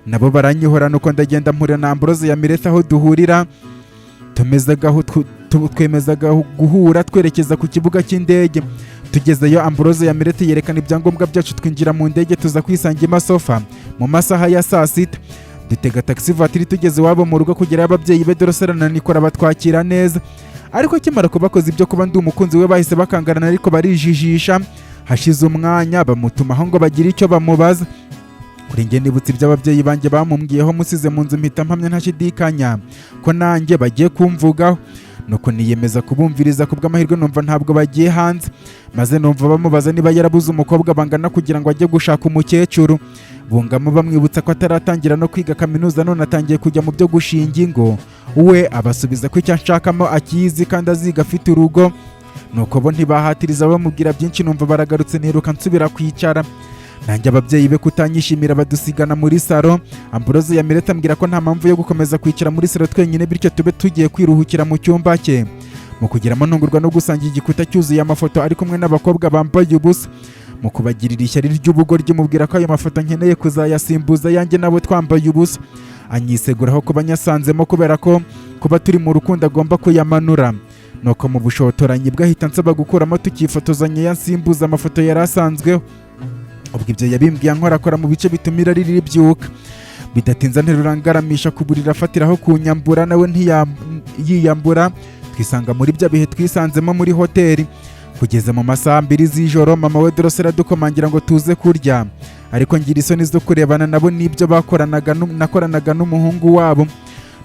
nabo baranyihora. Nuko ndagenda mpurira na Ambrose ya Mireth aho duhurira, twemezaga guhura twerekeza ku kibuga cy'indege. Tugezeyo, Ambrose ya Mirete yerekana ibyangombwa byacu, twinjira mu ndege, tuza kwisanga i Masofa mu masaha ya saa 6. Dutega taxi voiture tugeze iwabo mu rugo. Kugerayo, ababyeyi be Dorosera na Nikora batwakira neza, ariko akimara kubakoza ibyo kuba ndi umukunzi we bahise bakangarana, ariko barijijisha. Hashize umwanya bamutumaho ngo bagire icyo bamubaza. Kuri njye nibutse ibyo ababyeyi banjye bamumbwiyeho musize mu nzu, mpita mpamya ntashidikanya ko nanjye bagiye kumvugaho, nuko niyemeza kubumviriza. Ku bw'amahirwe numva ntabwo bagiye hanze, maze numva bamubaza niba yarabuze umukobwa bangana kugira ngo ajye gushaka umukecuru. Bungamo bamwibutsa ko ataratangira no kwiga kaminuza none atangiye kujya mu byo gushinga ingo. We abasubiza ko icyo ashakamo akizi kandi aziga afite urugo. Nuko bo ntibahatiriza bamubwira byinshi. Numva baragarutse, niruka nsubira kwicara. Nanjye ababyeyi be kutanyishimira badusigana muri salo. Ambrose Yamirete ambwira ko nta mpamvu yo gukomeza kwicara muri salo twenyine, bityo tube tugiye kwiruhukira mu cyumba cye. Mu kugeramo ntungurwa no gusanga igikuta cyuzuye amafoto ari kumwe n'abakobwa bambaye ubusa. Mu kubagirira ishyari ry'ubugoryi mubwira ko ayo mafoto nkeneye kuzayasimbuza ayanjye nabo twambaye ubusa. Anyiseguraho kuba nyasanzemo kubera ko kuba turi mu rukundo agomba kuyamanura. Nuko mu bushotoranyi bwe ahita ansaba gukuramo tukifotozanya yansimbuza amafoto yari asanzweho. Ubwo ibyo yabimbwiye ankorakora mu bice bituma irari ribyuka. Bidatinze nterura ngaramisha ku buriri, afatiraho kunyambura, nawe ntiyiyambura. Twisanga muri bya bihe twisanzemo muri hoteli. Kugeza mu masaha 2 z'ijoro, mama we Dorosera adukomangira ngo tuze kurya, ariko ngira isoni zo kurebana nabo n'ibyo bakoranaga nakoranaga n'umuhungu wabo.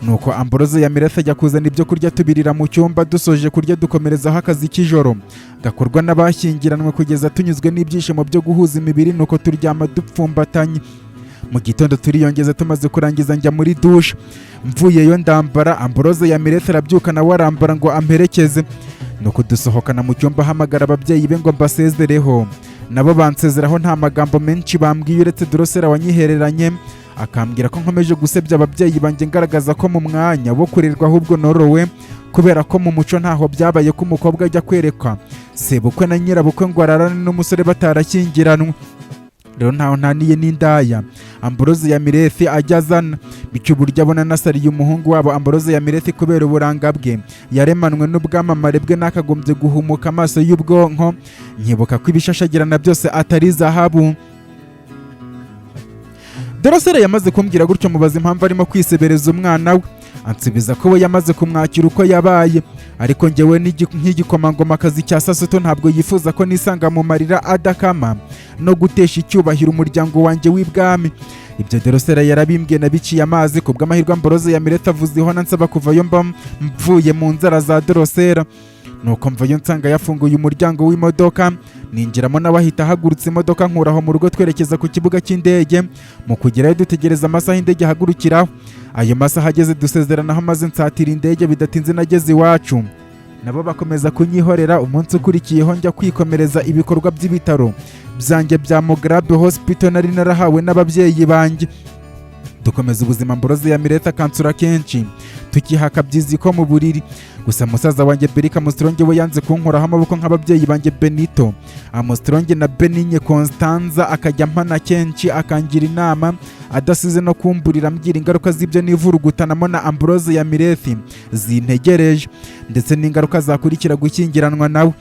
Nuko Ambrose Yamirete ajya kuzana ibyo kurya, tubirira mu cyumba. Dusoje kurya dukomerezaho akazi k'ijoro gakorwa n'abashyingiranwe kugeza tunyuzwe n'ibyishimo byo guhuza imibiri, nuko turyama dupfumbatanye. Mu gitondo turiyongeza. Tumaze kurangiza njya muri dushe, mvuyeyo ndambara. Ambrose Yamirete arabyuka nawe arambara ngo amperekeze, nuko dusohokana mu cyumba, ahamagara ababyeyi be ngo mbasezereho, nabo bansezeraho. Nta magambo menshi bambwiye uretse Dorosera wanyihereranye akambwira ko nkomeje gusebya ababyeyi banjye, ngaragaza ko mu mwanya wo kurerwa ahubwo norowe, kubera ko mu muco ntaho byabaye ko umukobwa ajya kwerekwa sebukwe na nyirabukwe ngo ararane n'umusore batarashyingiranwe. Rero ntaho ntaniye n'indaya Ambrose ya Mirethi ajya azana. Bityo uburyo abona nasariye umuhungu wabo Ambrose ya Mirethi kubera uburanga bwe yaremanwe n'ubwamamare bwe, nakagombye guhumuka amaso y'ubwonko, nkibuka ko ibishashagirana byose atari zahabu. Dorosere yamaze kumbwira gutyo, mubaza impamvu arimo kwisebereza umwana we. Ansubiza ko we yamaze kumwakira uko yabaye, ariko njyewe nk'igikomangomakazi cya Sasoto ntabwo yifuza ko nisanga mu marira adakama no gutesha icyubahiro umuryango wanjye w'ibwami. Ibyo Dorosera yarabimbwiye nabiciye amazi. Ku bw'amahirwe Ambrose ya Mireta avuze ihona nsaba kuvayo, mba mvuye mu nzara za Dorosera. Nuko mvayo nsanga yafunguye umuryango w'imodoka, ninjiramo, nawe ahita ahagurutsa imodoka, nkuraho mu rugo twerekeza ku kibuga cy'indege. Mu kugerayo dutegereza amasaha indege ihagurukiraho. Ayo masaha ageze dusezeranaho, maze nsatira indege. Bidatinze nageze iwacu, nabo bakomeza kunyihorera. Umunsi ukurikiyeho njya kwikomereza ibikorwa by'ibitaro byanjye bya Mograbe Hospital nari narahawe n'ababyeyi banjye. Dukomeza ubuzima. Ambrose ya Mireta akansura kenshi, tukihaka byiziko mu buriri. Gusa musaza wanjye Berika Mustronge we yanze kunkoraho amaboko nk'ababyeyi banjye Benito Amustronge na Benigne Constanza, akajya ampana kenshi, akangira inama, adasize no kumburira ambwira ingaruka z'ibyo nivurugutanamo na Ambrose ya Mirethi zintegereje, ndetse n'ingaruka zakurikira gushyingiranwa nawe.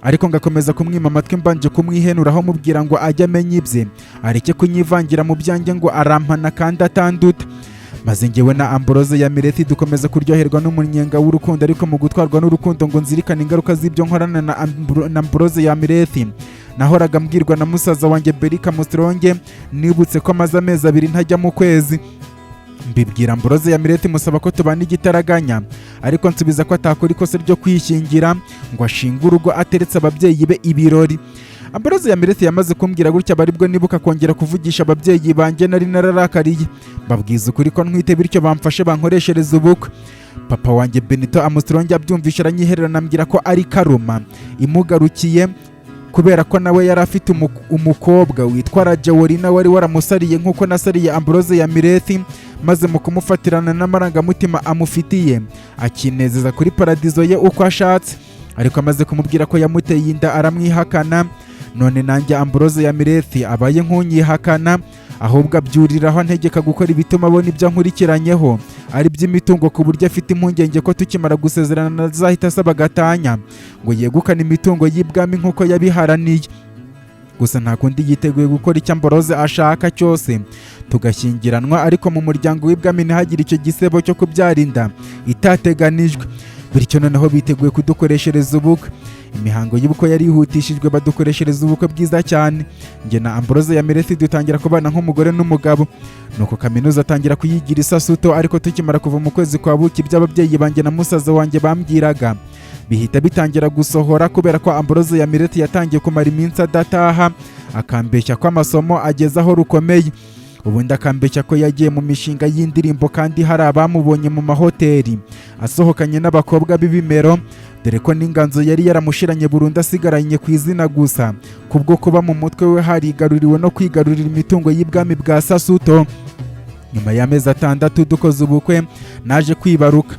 Ariko ngakomeza kumwima amatwi, mbanje kumwihenuraho mubwira ngo ajye amenya ibye, areke kunyivangira mu byanjye, ngo arampana kandi atanduta. Maze njyewe na Ambrose ya Mirethi dukomeza kuryoherwa n'umunyenga w'urukundo. Ariko mu gutwarwa n'urukundo ngo nzirikane ingaruka z'ibyo nkorana na Ambrose ya Mirethi nahoraga mbwirwa na musaza wanjye Berika Mustronge, nibutse ko amaze amezi 2 ntajya mu kwezi. Mbibwira Ambrose ya Mireti, musaba ko tubana igitaraganya, ariko nsubiza ko atakora ikosa ryo kwishingira ngo ashinge urugo ateretse ababyeyi be ibirori. Ambrose ya Mireti yamaze kumbwira gutya, bwo nibuka kongera kuvugisha ababyeyi banjye nari nararakariye, mbabwiza ukuri ko ntwite, bityo bamfashe bankoreshereze ubukwe. Papa wanjye Benito Amusitronge abyumvishe aranyihererana, ambwira ko ari karuma imugarukiye, kubera ko nawe yari afite umukobwa witwa Rajawolina wari waramusariye nk'uko nasariye Ambrose ya Mirethi, maze mu kumufatirana n'amarangamutima amufitiye akinezeza kuri paradizo ye uko ashatse. Ariko amaze kumubwira ko yamuteye inda aramwihakana. None nanjye Ambrose ya Mirethi abaye nk'unyihakana, ahubwo abyuriraho antegeka gukora ibituma abona ibyo ankurikiranyeho ari by'imitungo, ku buryo afite impungenge ko tukimara gusezerana azahita asaba gatanya ngo yegukane imitungo y'ibwami nk'uko yabiharaniye. Gusa nta kundi, yiteguye gukora icyo Ambroise ashaka cyose tugashyingiranwa, ariko mu muryango w'ibwami ntihagire icyo gisebo cyo kubyara inda itateganijwe. Bityo noneho biteguye kudukoreshereza ubukwe. Imihango y'ubukwe yarihutishijwe, badukoreshereza ubukwe bwiza cyane. Njye na Ambroise ya Meresi dutangira kubana nk'umugore n'umugabo. Nuko kaminuza atangira kuyigira isasuto, ariko tukimara kuva mu kwezi kwa buki, by'ababyeyi banjye na musaza wanjye bambwiraga bihita bitangira gusohora, kubera ko Ambroise ya Mireti yatangiye kumara iminsi adataha, akambeshya ko amasomo ageze aho rukomeye, ubundi akambeshya ko yagiye mu mishinga y'indirimbo, kandi hari abamubonye mu mahoteli asohokanye n'abakobwa b'ibimero, dore ko n'inganzo yari yaramushiranye burundu, asigaranye ku izina gusa, kubwo kuba mu mutwe we harigaruriwe no kwigarurira imitungo y'ibwami bwa Sasuto. Nyuma y'amezi 6 dukoze ubukwe, naje kwibaruka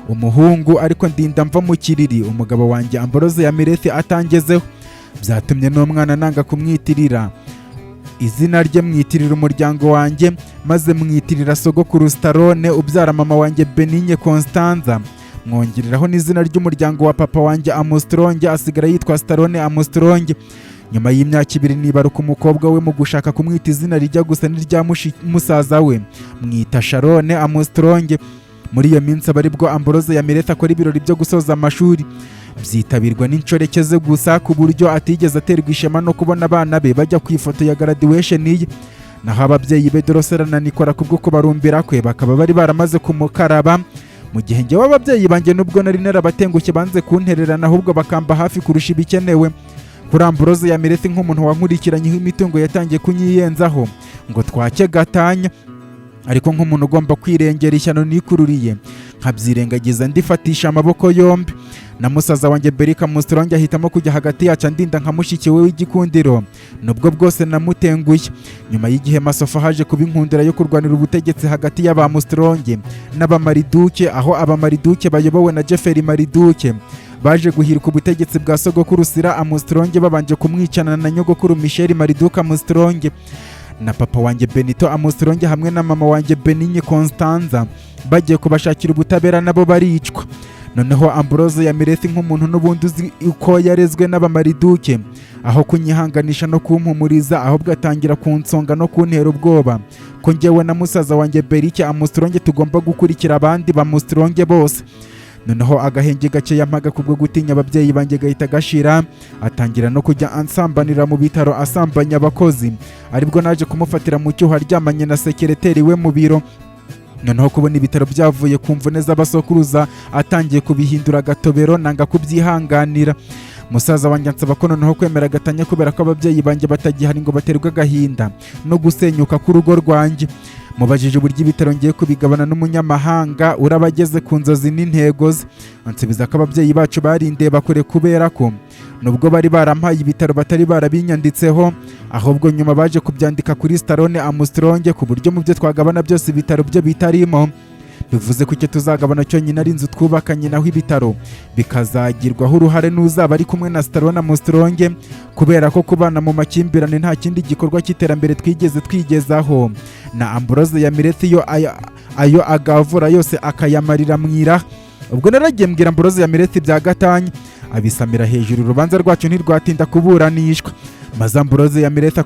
umuhungu, ariko ndinda mva mu kiriri umugabo wanjye Ambroise ya Mireti atangezeho. Byatumye n'umwana nanga kumwitirira izina rye, mwitirira umuryango wanjye, maze mwitirira sogokuru Starone ubyara mama wanjye Benigne Constanza, mwongereraho n'izina ry'umuryango wa papa wanjye Armstrong, asigara yitwa Starone Armstrong. Nyuma y'imyaka 2 nibaruka umukobwa we, mu gushaka kumwita izina rijya gusa n'irya musaza we, mwita Sharone Armstrong. Muri iyo minsi aba aribwo Ambroise ya Mirete akora ibirori byo gusoza amashuri, byitabirwa n'inshoreke ze gusa, ku buryo atigeze aterwa ishema no kubona abana be bajya ku ifoto ya graduation ye. Naho ababyeyi be Dorosera na Nikora, kubwo kubarumbira kwe, bakaba bari baramaze kumukaraba, mu gihe njyewe ababyeyi banjye, nubwo nari narabatengushye, banze kuntererana, ahubwo bakamba hafi kurusha ibikenewe. Kuri Ambroise ya Mirete, nk'umuntu wankurikiranyeho imitungo, yatangiye kunyiyenzaho ngo twake gatanya, ariko nk'umuntu ugomba kwirengera ishyano nikururiye, nkabyirengagiza ndifatisha amaboko yombi. Na musaza wanjye Berika Musitronge ahitamo kujya hagati yacu, andinda nka mushiki we w'igikundiro, nubwo bwose namutenguye. Nyuma y'igihe Masofa haje kuba inkundura yo kurwanira ubutegetsi hagati y'aba Musitronge n'abamariduke, aho abamariduke bayobowe na Jeffrey Mariduke baje guhirika ubutegetsi bwa sogokuru Sira Armstrong, babanje kumwicana na nyogokuru Michel Mariduke Armstrong na papa wanjye Benito Armstrong hamwe na mama wanjye Benigne Constanza. Bagiye kubashakira ubutabera, nabo baricwa. Noneho Ambrose ya Miresi, nk'umuntu n'ubundi uzi uko yarezwe n'abamariduke, aho kunyihanganisha no kumpumuriza, ahubwo atangira kunsonga no kuntera ubwoba ko njyewe na musaza wanjye Berike Armstrong tugomba gukurikira abandi ba Armstrong bose. Noneho agahenge gake yampaga kubwo gutinya ababyeyi banjye gahita gashira, atangira no kujya ansambanira mu bitaro, asambanya abakozi, aribwo naje kumufatira mu cyuho aryamanye na sekereteri we mu biro. Noneho kubona ibitaro byavuye ku mvune z'abasokuruza atangiye kubihindura agatobero, nanga kubyihanganira. Musaza wanjye ansaba ko noneho kwemera gatanya, kubera ko ababyeyi banjye batagihari ngo baterwe agahinda no gusenyuka k'urugo rwanjye. Mubajije uburyo ibitaro ngiye kubigabana n'umunyamahanga uraba ageze ku nzozi n'intego ze, ansubiza ko ababyeyi bacu barindeba kure, kubera ko nubwo bari barampaye ibitaro batari barabinyanditseho, ahubwo nyuma baje kubyandika kuri Starone Armstrong, ku buryo mu byo twagabana byose ibitaro byo bitarimo. Bivuze ko icyo tuzagabana cyonyine ari inzu twubakanye, naho ibitaro bikazagirwaho uruhare n'uzaba ari kumwe na Starone Armstrong, kubera ko kubana mu makimbirane nta kindi gikorwa cy'iterambere twigeze twigezaho. Na Ambrose ya Mireti yo ayo agavura yose akayamarira mu iraha. Ubwo naragiye mbwira Ambrose ya Mireti bya gatanya, abisamira hejuru. Urubanza rwacu ntirwatinda kuburanishwa, maze Ambrose ya Mireti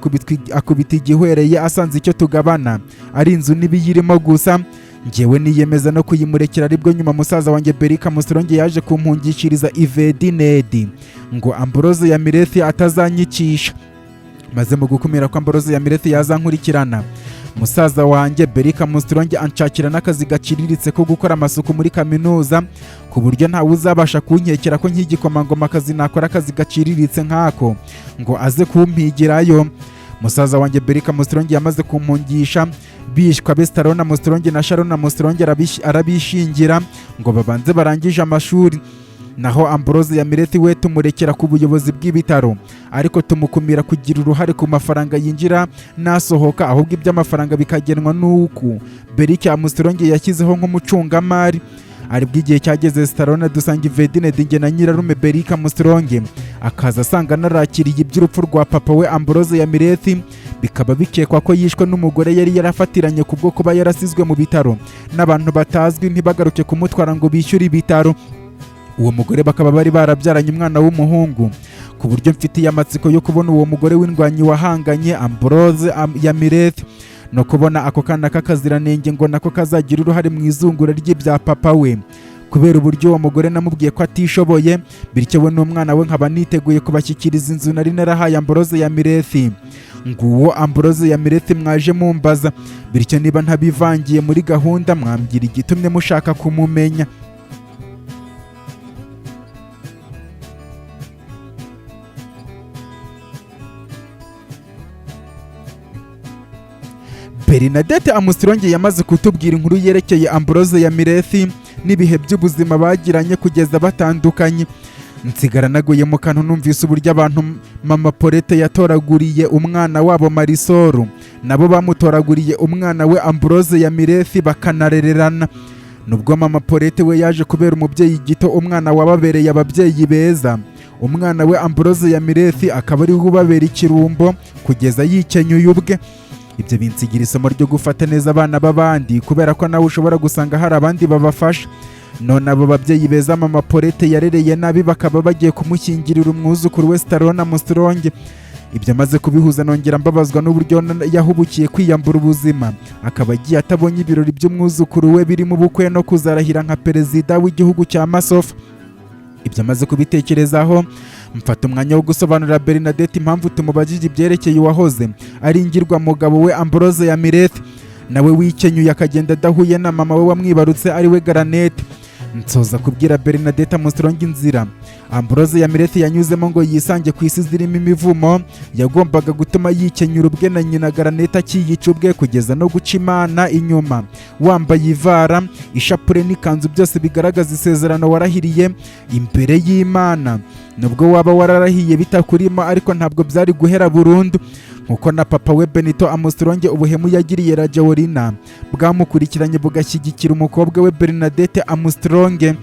akubita igihwereye, asanze icyo tugabana ari inzu n'ibiyirimo gusa. Njyewe niyemeza no kuyimurekera. Aribwo nyuma musaza wanjye Berika Musonge yaje kumpungishiriza Ivedinedi ngo Ambrose ya Mirethi atazanyicisha. Maze mu gukumira ko Ambrose ya Mirethi yazankurikirana, musaza wanjye Berika Musonge anshakira n'akazi gaciriritse ko gukora amasuku muri kaminuza, ku buryo ntawe uzabasha kunkekera ko nk'igikomangoma akazi nakora akazi gaciriritse nk'ako ngo aze kumpigirayo. Musaza wanjye Berika Musonge yamaze kumpungisha bishwa Bestarona Musonge na Sharona Musonge, arabishingira ngo babanze barangije amashuri. Naho Ambrose ya Mirethi we tumurekera ku buyobozi bw'ibitaro, ariko tumukumira kugira uruhare ku mafaranga yinjira n'asohoka, ahubwo iby'amafaranga bikagenwa n'uku Berike Armstrong yashyizeho nk'umucungamari. Aribwo igihe cyageze Starona dusanga Ivedine Dinge na nyirarume Berike Armstrong akaza asanga narakiriye iby'urupfu rwa papa we Ambrose ya Mirethi, bikaba bikekwa ko yishwe n'umugore yari yarafatiranye, kubwo kuba yarasizwe mu bitaro n'abantu batazwi, ntibagaruke kumutwara ngo bishyure ibitaro. Uwo mugore bakaba bari barabyaranye umwana w'umuhungu, ku buryo mfitiye amatsiko yo kubona uwo mugore w'indwanyi wahanganye Ambrose Yamireth, no kubona ako kana k'akaziranenge ngo nako kazagira uruhare mu izungura ry'ibya papa we, kubera uburyo uwo mugore namubwiye ko atishoboye. Bityo we n'umwana we nkaba niteguye kubashyikiriza inzu nari narahaye Ambrose Yamireth. Nguwo Ambrose Yamireth mwaje mumbaza. Bityo niba ntabivangiye muri gahunda, mwambwira igitumye mushaka kumumenya. Bernadette Amusirongeye yamaze kutubwira inkuru yerekeye Ambrose Yamireth n'ibihe by'ubuzima bagiranye kugeza batandukanye. Nsigara naguye mu kantu numvise uburyo abantu mama Polete yatoraguriye umwana wabo Marisoru, nabo bamutoraguriye umwana we Ambrose Yamireth, bakanarererana. Nubwo mama Polete we yaje kubera umubyeyi gito umwana wababereye ababyeyi beza, umwana we Ambrose Yamireth akaba ariwe ubabera ikirumbo kugeza yikenyuye ubwe. Ibyo binsigira isomo ryo gufata neza abana b'abandi, kubera ko nawe ushobora gusanga hari abandi babafasha. None abo babyeyi beza mama Polete yarereye nabi bakaba bagiye kumushyingirira umwuzukuru we Starona Musronge. Ibyo amaze kubihuza, nongera mbabazwa n'uburyo yahubukiye kwiyambura ubuzima, akaba agiye atabonye ibirori by'umwuzukuru we birimo ubukwe no kuzarahira nka perezida w'igihugu cya Masofa. Ibyo amaze kubitekerezaho, mfata umwanya wo gusobanurira Bernadette impamvu tumubajije ibyerekeye uwahoze ari ingirwamugabo we Ambrose Yamireth, nawe wikenyuye akagenda adahuye na mama we wamwibarutse, ari we Garanete. Nsoza kubwira Bernadette Amusronge inzira Ambrose Yamireth yanyuzemo ngo yisange ku isi zirimo imivumo yagombaga gutuma yikenyura ubwe, na nyina Garanete akiyica ubwe, kugeza no guca Imana inyuma wambaye ivara, ishapure n'ikanzu, byose bigaragaza isezerano warahiriye imbere y'Imana. Nubwo waba wararahiye bitakurimo, ariko ntabwo byari guhera burundu, nkuko na papa we Benito Amusronge ubuhemu yagiriye Rajaolina bwamukurikiranye bugashyigikira umukobwa we Bernadette Amusronge.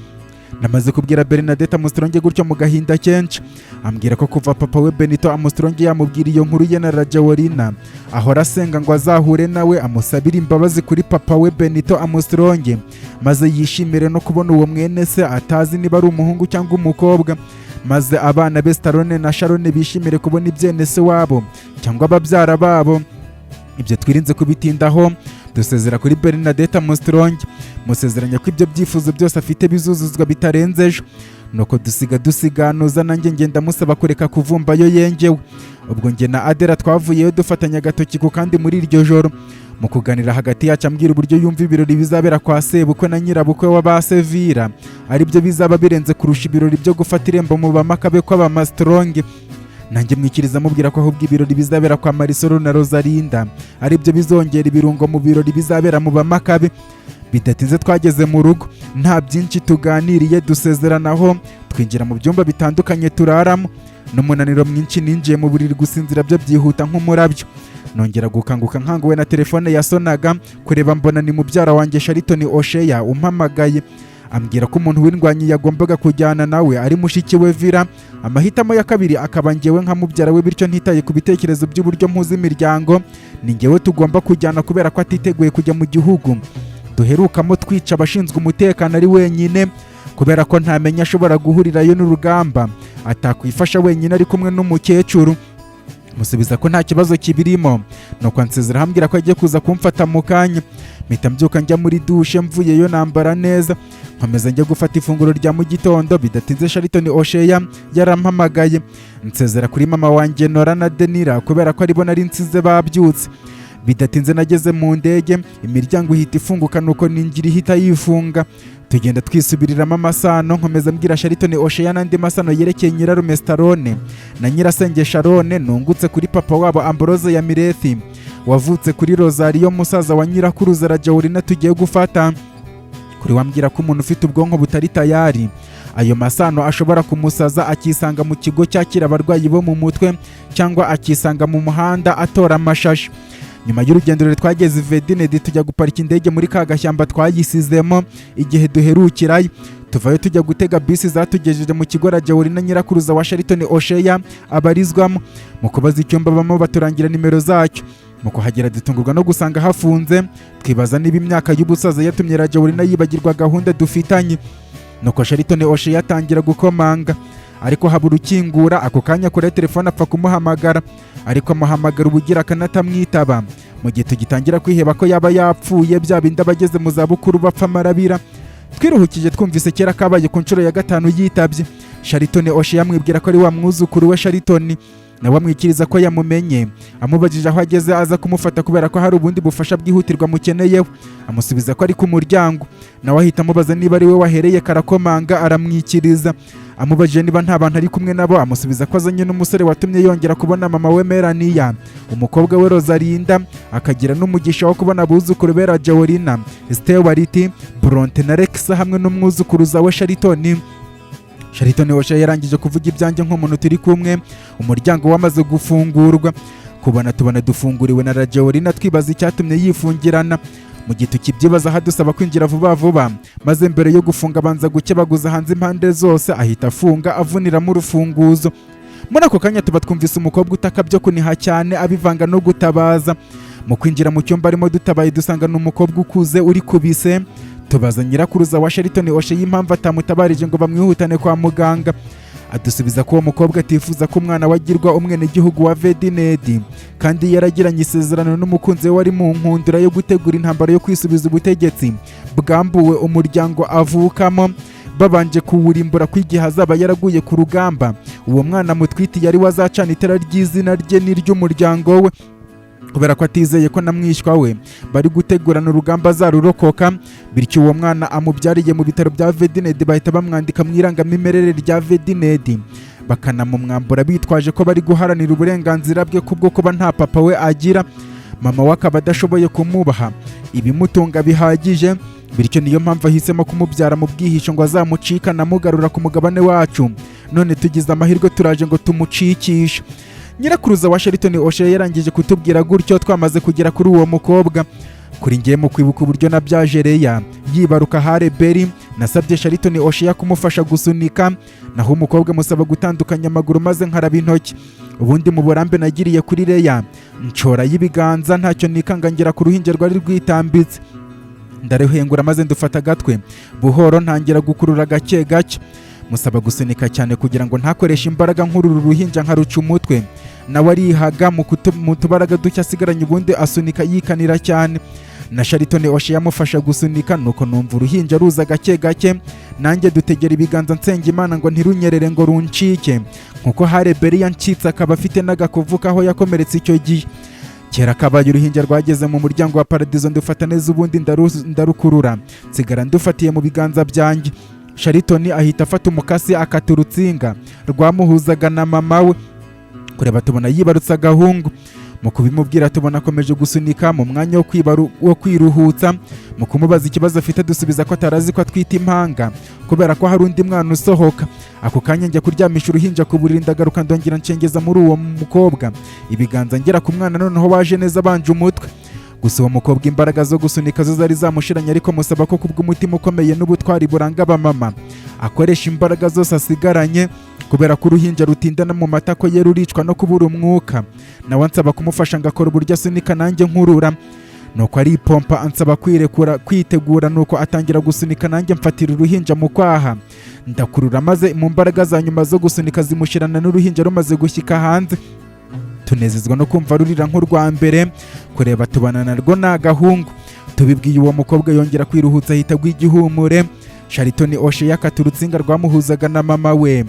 Namaze kubwira Bernadette Amusronge gutyo mu gahinda kenshi, ambwira ko kuva papa we Benito Amusronge yamubwira iyo nkuru ye na Rajaolina, ahora asenga ngo azahure nawe amusabire imbabazi kuri papa we Benito Amusronge, maze yishimire no kubona uwo mwene se atazi niba ari umuhungu cyangwa umukobwa, maze abana be Starone na Sharone bishimire kubona ibyene se wabo cyangwa ababyara babo. Ibyo twirinze kubitindaho, dusezera kuri Bernadette Amusronge, musezeranya ko ibyo byifuzo byose afite bizuzuzwa bitarenze ejo. Nuko dusiga dusiganuza, nanjye ngenda musaba kureka kuvumbayo yengewe. Ubwo njye na Adela twavuyeyo dufatanya agatoki ku kandi. Muri iryo joro, mu kuganira hagati yacu, ambwira uburyo yumva ibirori bizabera kwa sebukwe na nyirabukwe wa ba Sevira aribyo bizaba birenze kurusha ibirori byo gufata irembo mu bamakabe kw'abamasitronge. Nanjye mwikiriza mubwira ko ahubwo ibirori bizabera kwa Marisol na Rosalinda aribyo bizongera ibirungo mu birori bizabera mu bamakabe. Bidatinze twageze mu rugo, nta byinshi tuganiriye, dusezeranaho, twinjira mu byumba bitandukanye turaramo. N'umunaniro mwinshi ninjiye mu buriri, gusinzira byo byihuta nk'umurabyo. Nongera gukanguka nkanguwe na telefone yasonaga. Kureba mbona ni mubyara wanjye Shariton Osheya umpamagaye, ambwira ko umuntu w'indwanyi yagombaga kujyana nawe ari mushiki we Vira, amahitamo ya kabiri akaba njyewe nka mubyara we. Bityo ntitaye ku bitekerezo by'uburyo mpuza imiryango, ni njyewe tugomba kujyana, kubera ko atiteguye kujya mu gihugu duherukamo twica abashinzwe umutekano ari wenyine, kubera ko ntamenya ashobora guhurirayo n'urugamba atakwifasha wenyine ari kumwe n'umukecuru. Musubiza ko nta kibazo kibirimo, nuko ansezera ambwira ko agiye kuza kumfata mu kanya. Mpita mbyuka njya muri dushe, mvuyeyo nambara neza, nkomeza njya gufata ifunguro rya mu gitondo. Bidatinze Shariton Osheya yarampamagaye. Nsezera kuri mama wanjye Nora na Denira, kubera ko aribo nari nsize babyutse. Bidatinze nageze mu ndege, imiryango ihita ifunguka, nuko ninjira ihita yifunga. Tugenda twisubiriramo amasano, nkomeza mbwira Shariton Osheya n'andi masano yerekeye nyirarume Starone na nyirasenge Sharone nungutse kuri papa wabo Ambrose Yamirethi, wavutse kuri Rosario, musaza wa nyirakuruza Rajaolina tugiye gufata. Kuri wambwira ko umuntu ufite ubwonko butari tayari ayo masano ashobora kumusaza, akisanga mu kigo cyakira abarwayi bo mu mutwe, cyangwa akisanga mu muhanda atora amashashi. Nyuma y'urugendo rero twageze Vedinedi, tujya guparika indege muri ka gashyamba twayisizemo igihe duherukirayo. Tuvayo tujya gutega bisi zatugejeje mu kigo Rajaolina nyirakuruza wa Shariton Osheya abarizwamo. Mu kubaza icyumba bamo, baturangira nimero zacyo. Mu kuhagera dutungurwa no gusanga hafunze, twibaza niba imyaka y'ubusaza yatumye Rajaolina yibagirwa gahunda dufitanye. Nuko Shariton Oshe atangira gukomanga, ariko habura ukingura. Ako kanya kure telefone apfa kumuhamagara, ariko amuhamagara ubugira akanatamwitaba. Mu gihe tugitangira kwiheba ko yaba yapfuye, bya bindi abageze mu zabukuru bapfa amarabira, twiruhukije twumvise kera kabaye ku nshuro ya gatanu yitabye. Shariton Oshe yamwibwira ko ari wa mwuzukuru we Shariton, nawe amwikiriza ko yamumenye. Amubajije aho ageze aza kumufata kubera ko hari ubundi bufasha bwihutirwa mukeneyeho, amusubiza ko ari ku muryango. Nawe ahita amubaza niba ari we wahereye karakomanga, aramwikiriza. Amubajije niba nta bantu ari kumwe nabo, amusubiza ko azanye n'umusore watumye yongera kubona mama we Melania, umukobwa we Rosalinda, akagira n'umugisha wo kubona abuzukuru be Rajeolina, Stewart, Bronte na Lexa hamwe n'umwuzukuruza we Shariton. Shariton Osha yarangije kuvuga ibyanjye nk'umuntu turi kumwe, umuryango wamaze gufungurwa. Kubona tubona dufunguriwe na Rajeolina, twibaza icyatumye yifungirana. Mu gihe tukibyibaza, hadusaba kwinjira vuba vuba, maze mbere yo gufunga abanza gukebaguza hanze impande zose, ahita afunga avuniramo urufunguzo. Muri ako kanya tuba twumvise umukobwa utaka byo kuniha cyane, abivanga no gutabaza. Mu kwinjira mu cyumba arimo dutabaye, dusanga ni umukobwa ukuze uri kubise. Tubaza nyirakuruza wa Shariton Oshe y'impamvu atamutabarije ngo bamwihutane kwa muganga. Adusubiza ko uwo mukobwa atifuza ko umwana we agirwa umwenegihugu wa Vedinedi, kandi yaragiranye isezerano n'umukunzi we wari mu nkundura yo gutegura intambara yo kwisubiza ubutegetsi bwambuwe umuryango avukamo, babanje kuwurimbura, ko igihe azaba yaraguye ku rugamba, uwo mwana mutwite yari wazacana itara ry'izina rye n'iry'umuryango we, kubera ko atizeye ko na mwishywa we bari gutegurana urugamba azarurokoka. Bityo uwo mwana amubyariye mu bitaro bya Vedinedi, bahita bamwandika mu irangamimerere rya Vedinedi, bakanamumwambura bitwaje ko bari guharanira uburenganzira bwe kubwo kuba nta papa we agira, mama we akaba adashoboye kumubaha ibimutunga bihagije. Bityo niyo mpamvu ahisemo kumubyara mu bwihisho ngo azamucika anamugarura ku mugabane wacu. None tugize amahirwe, turaje ngo tumucikishe. Nyirakuruza wa Shariton Oshe yarangije kutubwira gutyo twamaze kugera kuri uwo mukobwa. Kuri ngiye mu kwibuka uburyo nabyaje Leya yibaruka Hare Beri, nasabye Shariton Oshe kumufasha gusunika, naho umukobwa musaba gutandukanya amaguru maze nkaraba intoki. Ubundi mu burambe nagiriye kuri Leya, nshora y'ibiganza ntacyo nikanga, ngera ku ruhinja rwari rwitambitse, ndaruhengura maze ndufata agatwe buhoro, ntangira gukurura gake gake. Musaba gusunika cyane kugira ngo ntakoreshe imbaraga nkurura uruhinja nkaruca umutwe. Nawe arihaga mu tubaraga duke asigaranye, ubundi asunika yikanira cyane, na Shariton Oshe yamufasha gusunika. Nuko numva uruhinja ruza gake gake, nanjye dutegera ibiganza nsenga Imana ngo ntirunyerere ngo runcike nkuko Hare Beri yancitse, akaba afite n'agakovu kaho yakomeretse icyo gihe. Kera kabaye, uruhinja rwageze mu muryango wa paradizo, ndufata neza, ubundi ndarukurura, nsigara ndufatiye mu biganza byanjye. Sharitoni ahita afata umukasi akata urutsinga rwamuhuzaga na mama we. Kureba tubona yibarutse agahungu. Mu kubimubwira, tubona akomeje gusunika mu mwanya wo kwiruhutsa. Mu kumubaza ikibazo afite, dusubiza ko atarazi ko atwite impanga kubera ko hari undi mwana usohoka. Ako kanya njya kuryamisha uruhinja ku buriri, ndagaruka, ndongera nshengeza muri uwo mukobwa ibiganza, ngera ku mwana noneho waje neza abanje umutwe. Gusa uwo mukobwa imbaraga zo gusunika zo zari zamushiranye, ariko musaba ko kubw'umutima ukomeye n'ubutwari buranga abamama akoresha imbaraga zose asigaranye, kubera ko uruhinja rutindana mu matako ye ruricwa no kubura umwuka. Nawe ansaba kumufasha ngakora uburyo asunika nanjye nkurura. Nuko aripompa, ansaba kwirekura, kwitegura. Nuko atangira gusunika, nanjye mfatira uruhinja mu kwaha, ndakurura, maze mu mbaraga za nyuma zo gusunika zimushirana n'uruhinja rumaze gushyika hanze, tunezezwa no kumva rurira nk'urwa mbere. Kureba tubana narwo ni agahungu. Tubibwiye uwo mukobwa, yongera kwiruhutsa, ahita agwa igihumure. Sharitoni Oshe yakata urutsinga rwamuhuzaga na mama we,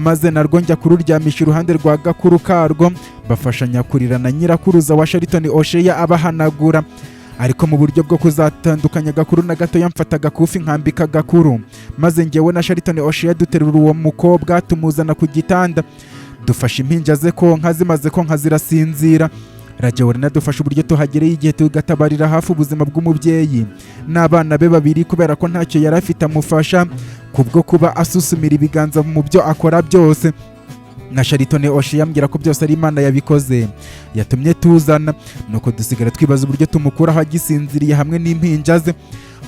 maze narwo njya kururyamisha iruhande rwa gakuru karwo, bafashanya kurira na nyirakuruza wa Sharitoni Osheya abahanagura. Ariko mu buryo bwo kuzatandukanya gakuru na gato, yamfata agakufi nkambika gakuru, maze njyewe na Sharitoni Osheya duterura uwo mukobwa tumuzana ku gitanda, dufashe impinja ze konka. Zimaze konka zirasinzira. Rajawari dufasha uburyo tuhagereye igihe, tugatabarira hafi ubuzima bw'umubyeyi n'abana be babiri, kubera ko ntacyo yari afite amufasha kubwo kuba asusumira ibiganza mu byo akora byose. Na Sharitone Oshe yambwira ko byose ari Imana yabikoze yatumye tuzana. Nuko dusigara twibaza uburyo tumukuraho agisinziriye hamwe n'impinja ze,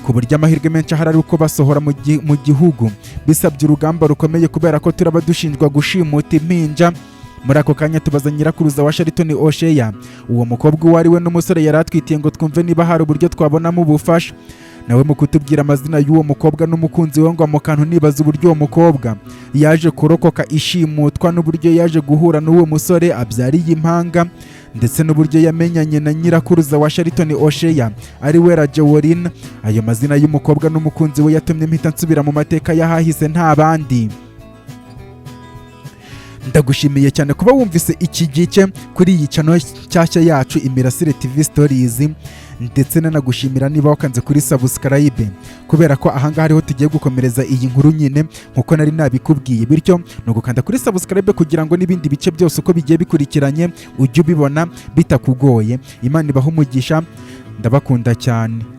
ku buryo amahirwe menshi ahari ari uko basohora mu gihugu bisabye urugamba rukomeye, kubera ko turaba dushinjwa gushimuta impinja. Muri ako kanya tubaza nyirakuruza wa Sharitoni Osheya uwo mukobwa uwo ari we n'umusore yari atwitiye, ngo twumve niba hari uburyo twabonamo ubufasha. Nawe mu kutubwira amazina y'uwo mukobwa n'umukunzi we, ngo mu kantu nibaza uburyo uwo mukobwa yaje kurokoka ishimutwa, n'uburyo yaje guhura n'uwo musore abyariye impanga, ndetse n'uburyo yamenyanye na nyirakuruza wa Shelton Oshea, ari we Rajeworina. Ayo mazina y'umukobwa n'umukunzi we yatumye mpita nsubira mu mateka y'ahahise nta bandi. Ndagushimiye cyane kuba wumvise iki gice kuri iyi channel nshyashya yacu, Imirasire TV Stories, ndetse nanagushimira niba wakanze kuri subscribe, kubera ko ahangaha ariho tugiye gukomereza iyi nkuru nyine nkuko nari nabikubwiye. Bityo ni ugukanda kuri subscribe kugira ngo n'ibindi bice byose uko bigiye bikurikiranye ujye ubibona bitakugoye. Imana ibahe umugisha, ndabakunda cyane.